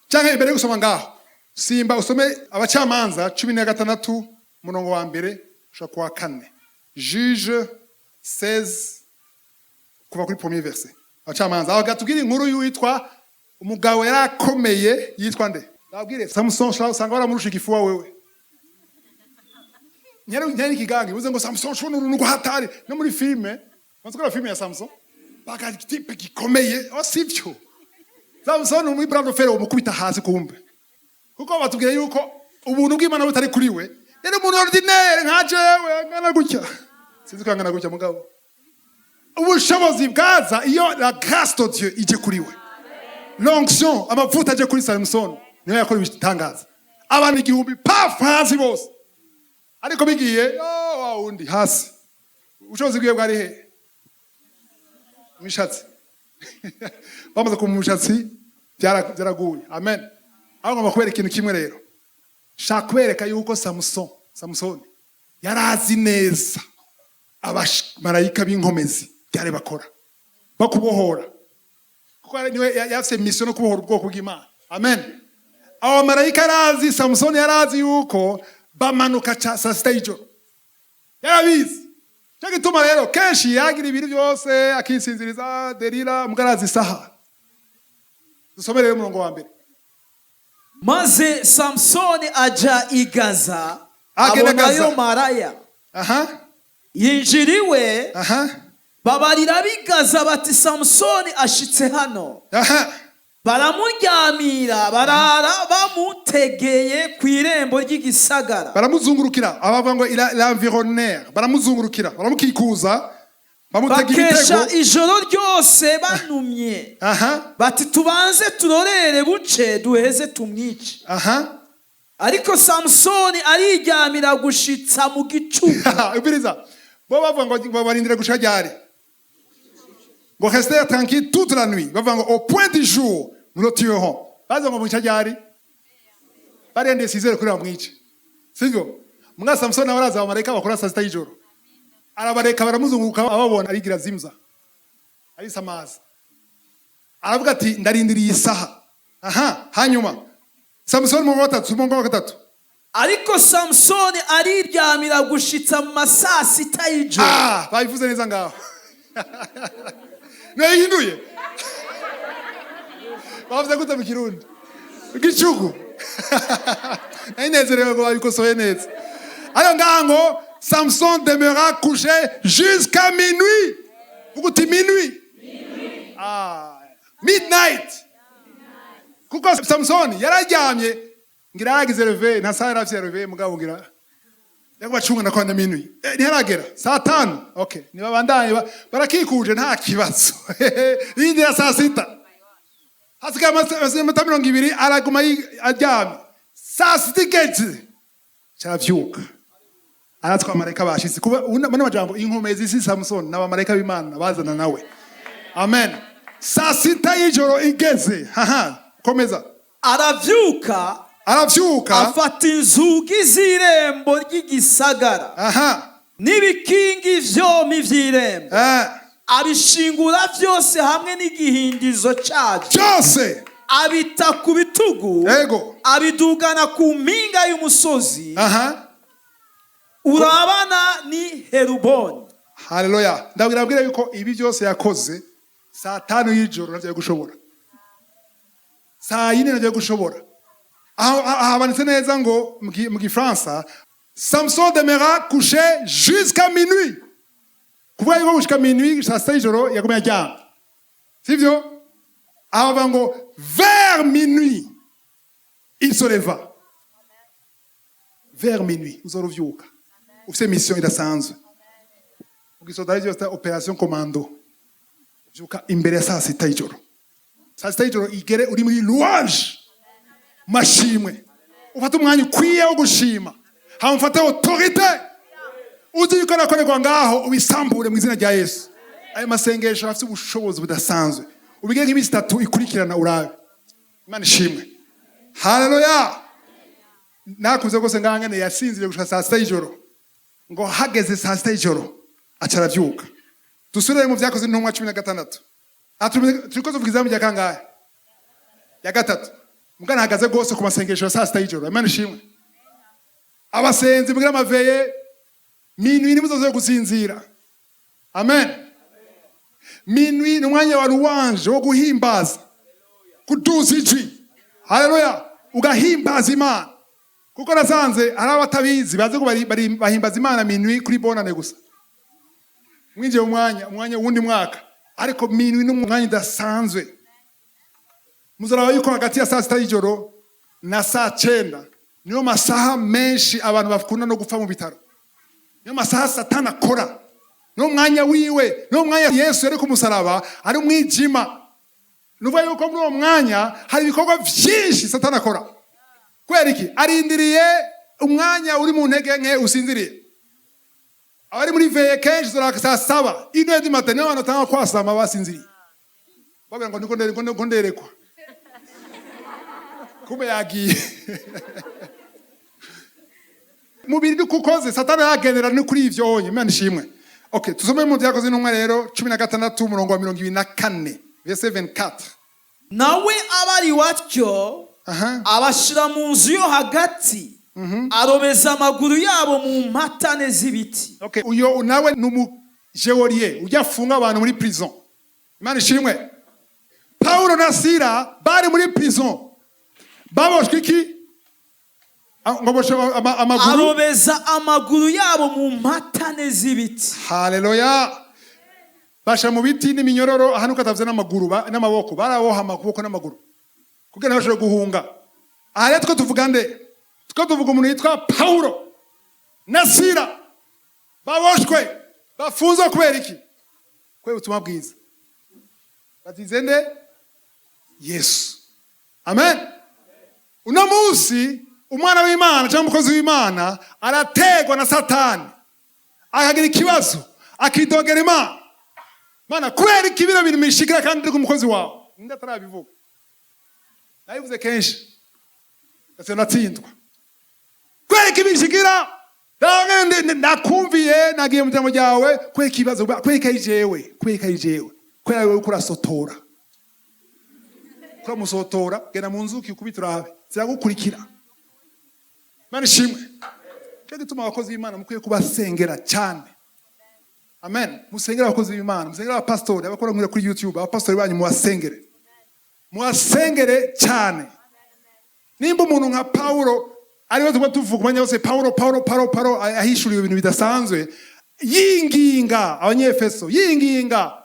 Canke imbere yo gusoma ngaho, simba usome Abacamanza 16, umurongo wa mbere ushobora kuwa kane. Juge 16, kuva kuri premier verset. Abacamanza aho gatubwira inkuru y'uwitwa umugabo yari akomeye, yitwa nde? Ndabwire Samson, usanga waramurusha igifuwa wewe. Nyari ikigange uze ngo Samson shobora uruntu rw'hatari no muri filme. Maze gukora filme ya Samson, baka type gikomeye. Oh, sivyo? Samson muri bras de fer umukubita hasi kumbe. Kuko batubwira yuko ubuntu bw'Imana butari kuri we. Rero umuntu ordinaire nka jewe angana gutya. Sinzi ko angana gutya, mugabo. Ubushobozi bwaza iyo la grâce de Dieu ije kuri we. L'onction, amavuta aje kuri Samson, niyo yakora ibitangaza. Abantu 1000 paf, hasi bose. Ariko bigiye, oh, wa wundi hasi. Ubushobozi bwiwe bwari he? Mishatsi. Bamaze ku mushatsi byaraguye. Amen. Aho ngomba kubereka ikintu kimwe rero. Shaka kubereka yuko Samson yarazi neza abamarayika b'inkomezi byari bakora bakubohora, kuko niwe yafise mission no kubohora ubwoko bw'Imana. Amen. Abo bamarayika yarazi, Samusoni yarazi yuko bamanuka saa 6 y'ijoro, yarabizi. Cyo gituma rero kenshi yagira ibintu byose akisinziriza Delila, mbwa arazi isaha. Dusome rero umurongo wa mbere. Maze Samusoni aja i Gaza, Agenda abonayo Gaza. maraya, yinjira iwe. Babarira b'i Gaza bati: "Samusoni ashitse hano." Baramuryamira, barara bamutegeye ku irembo ry'igisagara. Baramuzungurukira, abavuga ngo l'environner, baramuzungurukira, baramukikuza, bamutega Bakesha ibitego. ijoro ryose banumye, bati: "Tubanze turorere buce, duheze tumwice." Ariko Samusoni ariryamira gushitsa mu gicuku. Ubiriza. Bo bavuga ngo barindire gushika ryari? Ngo rester tranquille toute la nuit. Bavuga ngo au point du jour, nous le tuerons. Baza ngo mwica ryari? Barendeye 6 heures kuri bamwice, sivyo? Mwa Samson nawe araza, abamarayika bakora saa 6 y'ijoro, arabareka baramuzunguruka, ababona arigira zimza, arisamaza, aravuga ati: "Ndarindiriye isaha." Aha, hanyuma Samusoni mu wa gatatu, umurongo wa gatatu. Ariko Samusoni ariryamira gushitsa mu masaa 6 y'ijoro. Ah, babivuze neza ngaho, nayihinduye. Bavuze gute mu Kirundi? Igicuku. Nayinezerewe ngo babikosoye neza. Ariko ngaha ngo Samson demeura couché jusqu'à minuit. Vuga uti minuit. Ah, midnight. Kuko Samson yararyamye, ngira yaragize réveil, nta saha yari afite réveil, mugabo ngira yakubacunga nakwanda minuit. Ntiharagera saa 5. Okay, nibabandanye barakikuje, nta kibazo. Yindira saa 6, hasigaye amanota 20, araguma aryamye. Saa 6 igeze, caravyuka, aratwa abamarayika bashitse. Kuba bano majambo, inkomezi si Samusoni, n'abamarayika b'Imana bazana nawe. Amen. Saa 6 y'ijoro igeze, haha, komeza. Aravyuka. Aravyuka. Afata inzugi z'irembo ry'igisagara n'ibikingi vyompi vy'irembo, abishingura vyose hamwe n'igihindizo cabyo, byose, abita ku bitugu, abidugana ku mpinga y'umusozi urabana ni Heruboni. Haleluya! Ndabwira abwira yuko ibi byose yakoze saa 5 y'ijoro navyo gushobora, saa 4 navyo gushobora. Aho habanditse neza ngo mu Gifaransa: Samson demeura couché jusqu'à minuit. Kuvuga yuko gushika minuit, saa 6 y'ijoro, yagumye aryama, sivyo? Aho bavuga ngo vers minuit, il se leva. Vers minuit uzora uvyuka ufise mission idasanzwe. Mu gisoda byose, opération commando, uvyuka imbere ya saa 6 y'ijoro. Saa 6 y'ijoro igere uri muri louange, mashimwe, ufate umwanya ukwiye wo gushima, hama ufate autorité uzi yuko arakorerwa ngaho, ubisambure mu izina rya Yesu. Ayo masengesho afite ubushobozi budasanzwe. Ubige nk'iminsi 3 ikurikirana, urabe. Imana ishimwe, haleluya! Nakuze rwose ngaha ngene yasinziriye gushika saa 6 y'ijoro, ngo hageze saa 6 y'ijoro aca aravyuka. Dusubire mu Vyakoze Intumwa 16. Aha turiko tuvuga izamu rya kangahe? Ya gatatu. Mugana hagaze rwose ku masengesho ya saa 6 y'ijoro. Imana ishimwe! Abasenzi, mugira ama veillées minuit, ntimuzoze gusinzira. Amen. Minuit ni umwanya wa louange, wo guhimbaza, kuduza ijwi, haleluya, ugahimbaza Imana. Kuko nasanze hari abatabizi bazi ko bahimbaza Imana minuit kuri Bonane gusa, mwinjiye mu mwanya wundi mwaka. Ariko minuit ni umwanya udasanzwe. Muzaraba yuko hagati ya saa 6 y'ijoro na saa 9 niyo masaha menshi abantu bakunda no gupfa mu bitaro. Niyo masaha Satani akora, niwo mwanya wiwe, niwo mwanya Yesu yari ku musaraba ari umwijima. Nuvuga yuko muri uwo mwanya hari ibikorwa vyinshi Satani akora. Kubera iki? Arindiriye umwanya uri mu ntege nke, usinziriye. Abari muri veillée kenshi zora saa 7, 1h du matin, niyo abantu batanga kwasama basinziriye, babwira ngo niko ndiko nderekwa, kumbe yagiye mubiri niko ukoze. Satani yagendera ni kuri ivyo onye. Imana ishimwe! Okay, tusome mu Vyakoze Intumwa rero 16, umurongo wa 24, verset 24. Nawe abariwe atyo, abashyira mu nzu yo hagati, arobeza amaguru yabo mu mpatane z'ibiti. Okay, uyo nawe ni umu geôlier ujya afunga abantu muri prison. Imana ishimwe! Paulo na Sila bari muri prison, baboshwe iki? Ah, ngo boshwe amaguru. Arobeza amaguru yabo mu mpatane z'ibiti. Haleluya! Basha mu biti n'iminyororo. Hano katavuze n'amaguru n'amaboko, baraboha amaboko n'amaguru kugira ngo bashobore guhunga. Aha rero two tuvuga nde? Two tuvuga umuntu yitwa Paulo na Sila, baboshwe, bafunzwe. Kubera iki? Kubera ubutumwa bwiza. Bazize nde? Yesu. Amen. Uno munsi umwana w'Imana cyangwa umukozi w'Imana arategwa na Satani. Akagira ikibazo, akidogera Imana: "Mana, kubera iki bino bintu mishikira kandi ndi umukozi wawe?" Ninde atarabivuga? Nabivuze kenshi, ndetse natsindwa. Kubera iki bishikira? Nakumviye, nagiye mu jambo ryawe, kubera ikibazo, kubera ko ari jewe, kubera ko ari jewe, kubera wewe uriko urasotora, uramusotora. Genda mu nzuki ukubita urabe ziragukurikira. Imana ishimwe. Cyo gituma abakozi b'Imana mukwiye kubasengera cyane. Amen. Musengere abakozi b'Imana, musengere abapasitori, abakora nkura kuri YouTube, abapasitori banyu mubasengere, mubasengere cyane. Nimba umuntu nka Paulo, ariwe tuba tuvuga umwanya wose, Paulo, Paulo, Paulo, Paulo, ahishuriwe ibintu bidasanzwe, yinginga Abanyefeso, yinginga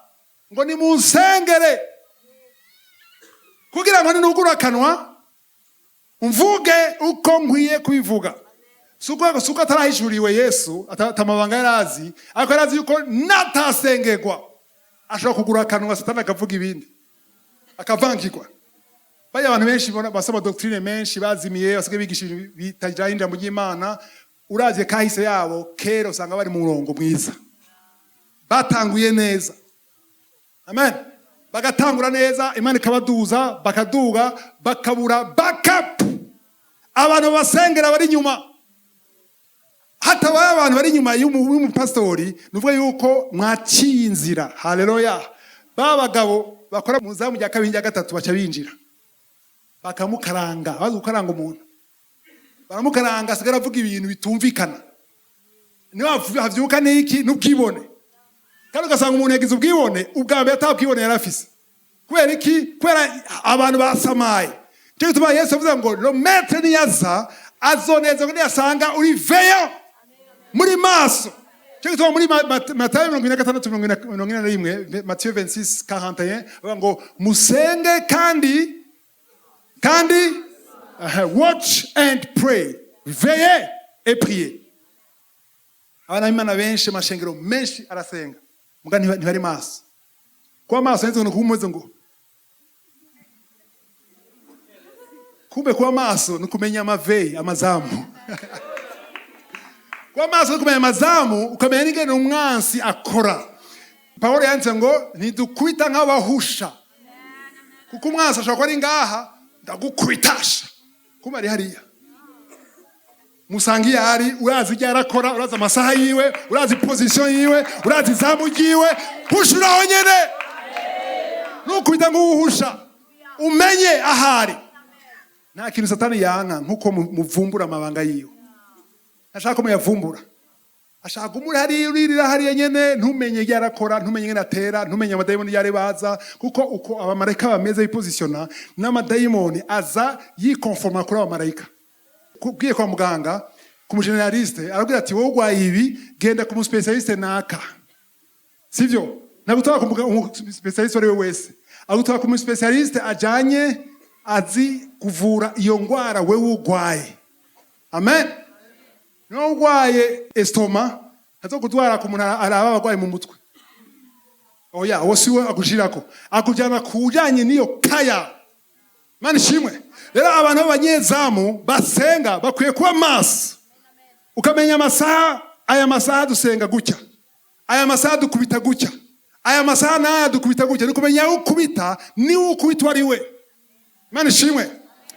ngo nimunsengere kugira ngo ninugura akanwa mvuge uko nkwiye kubivuga. Si uko atarahishuriwe Yesu, atamabanga yarazi, ariko yarazi yuko natasengerwa ashobora kugura akanwa, Satani akavuga ibindi, akavangirwa. Bajya abantu benshi basoma doctrine menshi bazimiye, basigaye bigisha ibintu bitajyanye n'ijambo ry'Imana. Uravye kahise yabo kera, usanga bari mu murongo mwiza, batanguye neza. Amen. Bagatangura neza, Imana ikabaduza, bakaduga, bakabura backup, abantu basengera bari inyuma. Hatabaye abantu bari inyuma y'umupasitori, ni ukuvuga yuko mwaciye inzira. Haleluya! Ba bagabo bakora mu zamu rya kabiri, rya gatatu, baca binjira bakamukaranga. Bazi gukaranga umuntu, baramukaranga, asigara avuga ibintu bitumvikana. Niyo havyuka n'iki? N'ubwibone. Kandi ugasanga umuntu yagize ubwibone ubwa mbere atabwibone yari afise. Kubera iki? Kubera abantu basamaye. Cyo gituma Yesu avuze ngo le maître niyaza azonezerwa niyasanga uri veillant, muri maso. Cyo gituma muri Matayo 46, 41, Matthieu 26 41, bavuga ngo musenge kandi watch and pray, veillez et priez. Abana b'Imana benshi, amashengero menshi arasenga, muga ntibari maso. Kuba maso nzi ngo kumeze ngo kumbe kuba maso ni ukumenya amaveyi, amazamu. Kuba maso ni ukumenya amazamu, ukamenya n'ingene umwansi akora. Pawulo yanditse ngo ntidukubita nk'abahusha, kuko umwansi ashobora kuba ari ngaha, ndagukwitasha, kumbe ari hariya. Musanga iyo ari, urazi ibyo arakora, urazi amasaha yiwe, urazi position yiwe, urazi izamu ryiwe. Hushuraho nyene, nukubita nk'uwuhusha, umenye ahari. Nta kintu Satani yanka nkuko muvumbura amabanga yiwe. Ashaka ko muyavumbura. Ashaka umuri hariya, uririra hariya nyene, ntumenye ibyo arakora, ntumenye ingene atera, ntumenye amadayimoni yari baza, kuko uko abamarayika bameze bipozisiona, n'amadayimoni aza yikonforma kuri abamarayika. Ugiye kwa muganga ku mu généraliste, arabwira ati: "Wowe urwaye ibi, genda ku mu spécialiste naka." Sivyo? Nagutwara ku mu spécialiste uwo ari we wese, agutwara ku mu spécialiste ajanye, azi kuvura iyo ngwara wewe urwaye. Amen. Niba urwaye estomac, ntazokutwara ku muntu araba abarwayi mu mutwe. Oya, uwo si we agushirako, akujyana ku ujyanye n'iyo kaya. Mana ishimwe. Rero abantu b'abanyezamu basenga bakwiye kuba maso, ukamenya amasaha. Aya masaha dusenga gutya, aya masaha dukubita gutya, aya masaha n'aya dukubita gutya. Ni ukumenya aho ukubita, niwe ukubita uwo ari we. Mana ishimwe.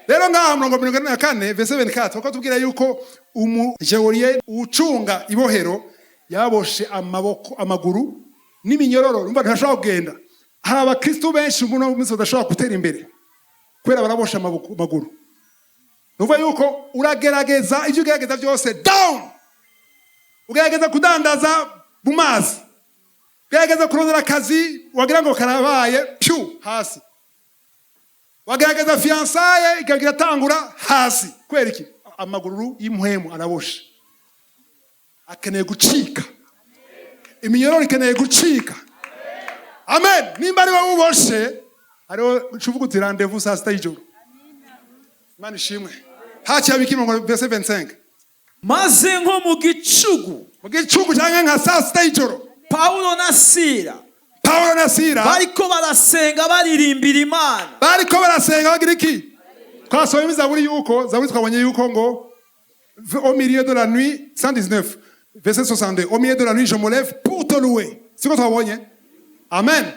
Rero ngaha 44 verset 24 bakatubwira yuko umu geôlier, ucunga ibohero, yaboshe amaboko, amaguru n'iminyororo. Urumva ntashobora kugenda. Hari abakristo benshi umuntu munsi badashobora gutera imbere kubera baraboshe amaboko, amaguru. Nuvuga yuko uragerageza, ibyo ugerageza byose down. Ugerageza kudandaza mu mazi, ugerageza kurondera akazi, wagira ngo karabaye, pyu, hasi. Wagerageza fiançailles, ikagira atangura, hasi. Kubera iki? Amaguru y'impwemu araboshe, akeneye gucika. Iminyororo ikeneye gucika. Amen. Nimba ari wowe uboshe, hariho uvuga uti: "Rendez-vous saa 6 y'ijoro." Imana ishimwe. Haciye abiki? Verset 25. Maze nko mu gicugu, mu gicugu cyangwa nka saa 6 y'ijoro, Pawulo na Sila Pawulo na Sila bariko barasenga, baririmbira Imana. Bariko barasenga, bagira iki? Twasomye zaburi yuko, zaburi twabonye yuko ngo au milieu de la nuit, 119. Verset 62: "Au milieu de la nuit, je me lève pour te louer." Siko twabonye? Amen.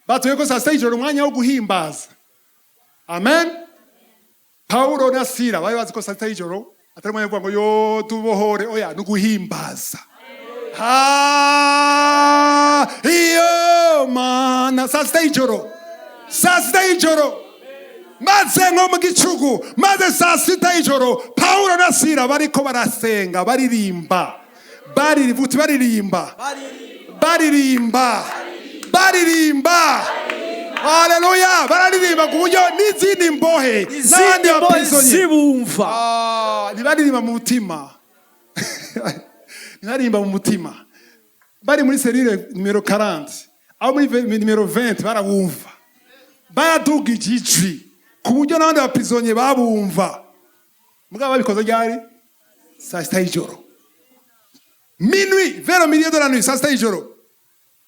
Batuye ko saa sita y'ijoro, umwanya wo guhimbaza. Amen. Paulo na Sila bari bazi ko saa sita y'ijoro atari umwanya wo kuvuga ngo yo tubohore, oya, ni uguhimbaza. Ha, iyo Mana, saa sita y'ijoro, saa sita y'ijoro, maze nko mu gicugu, maze saa sita y'ijoro Paulo na Sila bariko barasenga, baririmba, baririmba, baririmba, baririmba, baririmba. Haleluya! Bararirimba ku buryo n'izindi mbohe n'abandi Izindi mbohe ba prisonniers zibumva. Ah, ntibaririmba mu mutima, ntibaririmba mu mutima. Bari muri cellule numéro 40, aho muri numéro 20 barabumva, baradugije ijwi ku buryo n'abandi ba prisonniers babumva. Mugabo babikoze ryari? Saa sita y'ijoro, minuit, vers le milieu de la nuit, saa sita y'ijoro.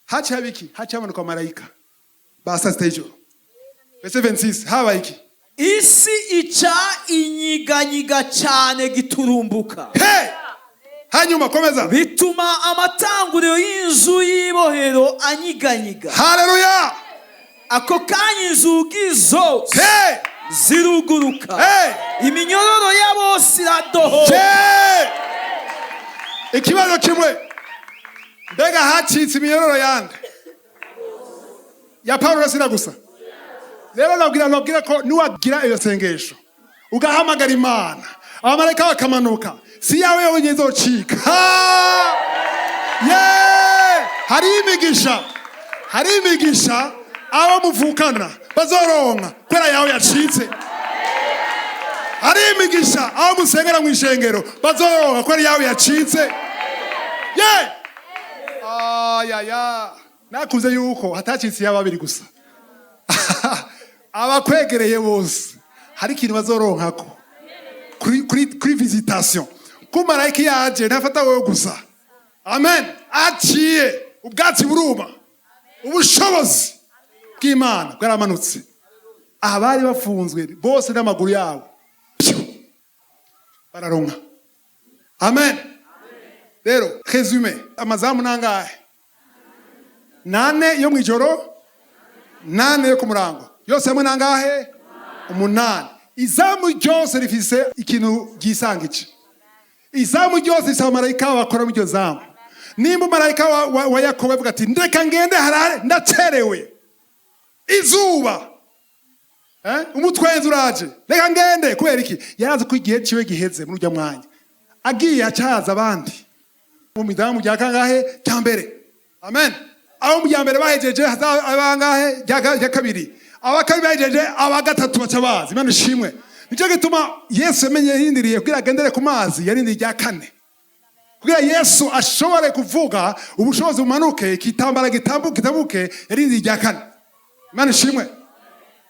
Haciye haba iki? Haciye hamanuka marayika ba saa sita y'ijoro. Verset 26, habaye iki? Isi ica inyiganyiga cyane giturumbuka. He, hanyuma komeza. Bituma amatanguriro y'inzu y'ibohero anyiganyiga. Haleluya! Ako kanya inzugi zose He! ziruguruka, Hey! iminyororo ya bose iradohoka. Je! Ikibazo kimwe: mbega hacitse iminyororo yande? Ya Paulo na Sila gusa? Rero nabwira ko niwagira iyo sengesho, ugahamagara Imana, abamarayika bakamanuka, si yawe yonyine izocika. Ha! Ye! Hari imigisha, hari imigisha abo muvukana bazoronka kubera yawe yacitse. Hari imigisha aho musengera mu ishengero bazoronka kubera yawe yacitse. Ye ayaya, nakuze yuko hatacitse iya babiri gusa, abakwegereye bose hari ikintu bazoronkako kuri visitation. Ko marayika yaje ntafata wowe gusa. Amen. Aciye ubwatsi buruma, ubushobozi bw'Imana bwaramanutse. Abari bafunzwe bose n'amaguru yabo, pyu, bararonka. Amen. Rero résumé: amazamu nangahe? Nane yo mu ijoro, nane yo ku murango, yose hamwe nangahe? Umunani. Izamu ryose rifise ikintu ryisangije. Izamu ryose rifise abamarayika bakora muri iryo zamu. Nimba umumarayika wa Yakobo avuga ati: "Ndeka ngende harare, ndacerewe, izuba, eh? Umutwenzi uraje, reka ngende." Kubera iki? Yarazi ko igihe ciwe giheze. Muri urya mwanya agiye, acaza abandi mu izamu rya kangahe? Rya mbere. Amen. Abo mu rya mbere bahejeje, haza abangahe? Rya kabiri. Aba kabiri bahejeje, aba gatatu baca baza. Imana ishimwe. Nicyo gituma Yesu yamenye yarindiriye kugira agendere ku mazi, yarindiriye irya kane kugira Yesu ashobore kuvuga, ubushobozi bumanuke, ikitambara gitambuke, gitambuke. Yarindiriye irya kane. Imana ishimwe.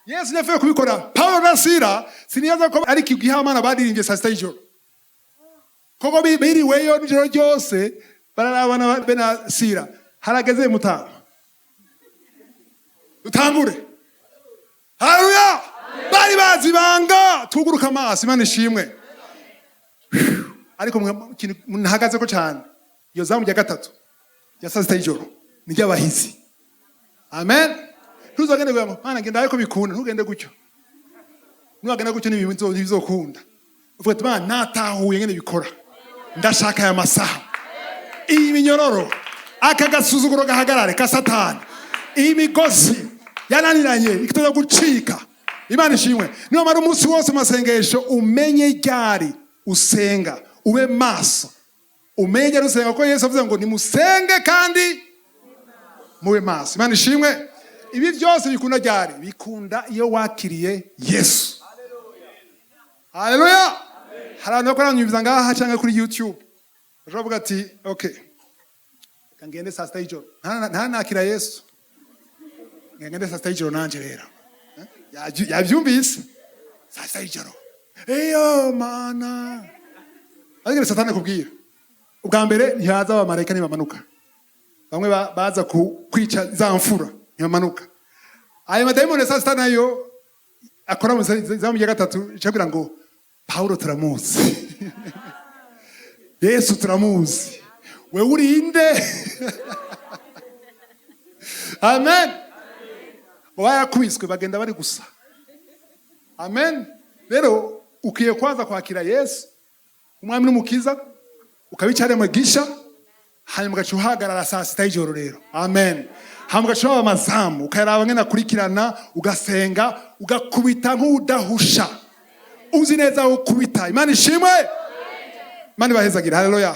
Yesu ntiyavuye kubikora. Paulo na Sila sinibaza ko ari igihamana baririmbye saa sita y'ijoro koko. Biriweyo nijoro ryose, bararabana be na Sila: "Harageze mutama, dutangure." Haleluya! Bari bazi ibanga, tuguruka amaso. Imana ishimwe. Ariko ikintu ntahagaze ko cyane, iyo zamu rya gatatu rya saa sita y'ijoro ni ry'abahizi. Amen. Ntuzagende kugira ngo: "Mana, ngenda ariko bikunda." Ntugende gutyo. Nuwagenda gutyo ntibizokunda. Uvuga ati: "Mana, natahuye ngene bikora, ndashaka aya masaha, iyi minyororo, aka gasuzuguro gahagarare ka Satani, iyi migozi yananiranye ikitoza gucika." Imana ishimwe. Niwamara umunsi wose mu masengesho, umenye ryari usenga, ube maso, umenye ryari usenga, kuko Yesu avuze ngo nimusenge kandi mube maso. Imana ishimwe. Ibi byose bikunda ryari? Bikunda iyo wakiriye Yesu. Haleluya! Hari abantu bakora nyumviza ngaha cyangwa kuri YouTube, bashobora kuvuga ati: "Okay, reka ngende saa sita y'ijoro, ntanakira Yesu, reka ngende saa sita y'ijoro nanje." Rero yabyumvise saa sita y'ijoro, iyo Mana, ariko Satani kubwira ubwa mbere, ntihaza abamarayika, ntibamanuka. Bamwe baza kwica za mfura, ntibamanuka. Ayo madayimoni saa sita nayo akora mu zamu rya gatatu, icabwira ngo: "Paulo turamuzi, Yesu turamuzi." Wewe urinde. Amen. Ngo barakubiswe, bagenda bari gusa. Amen. Rero ukwiye kwanza kwakira Yesu Umwami n'Umukiza, ukaba icyaremwe gisha, hanyuma ugaca uhagarara saa 6 y'ijoro rero. Amen. Hanyuma ugaca uraba amazamu, ukayaraba ngene akurikirana, ugasenga, ugakubita nk'udahusha, uzi neza aho ukubita. Imana ishimwe, Imana ibahezagire. Haleluya.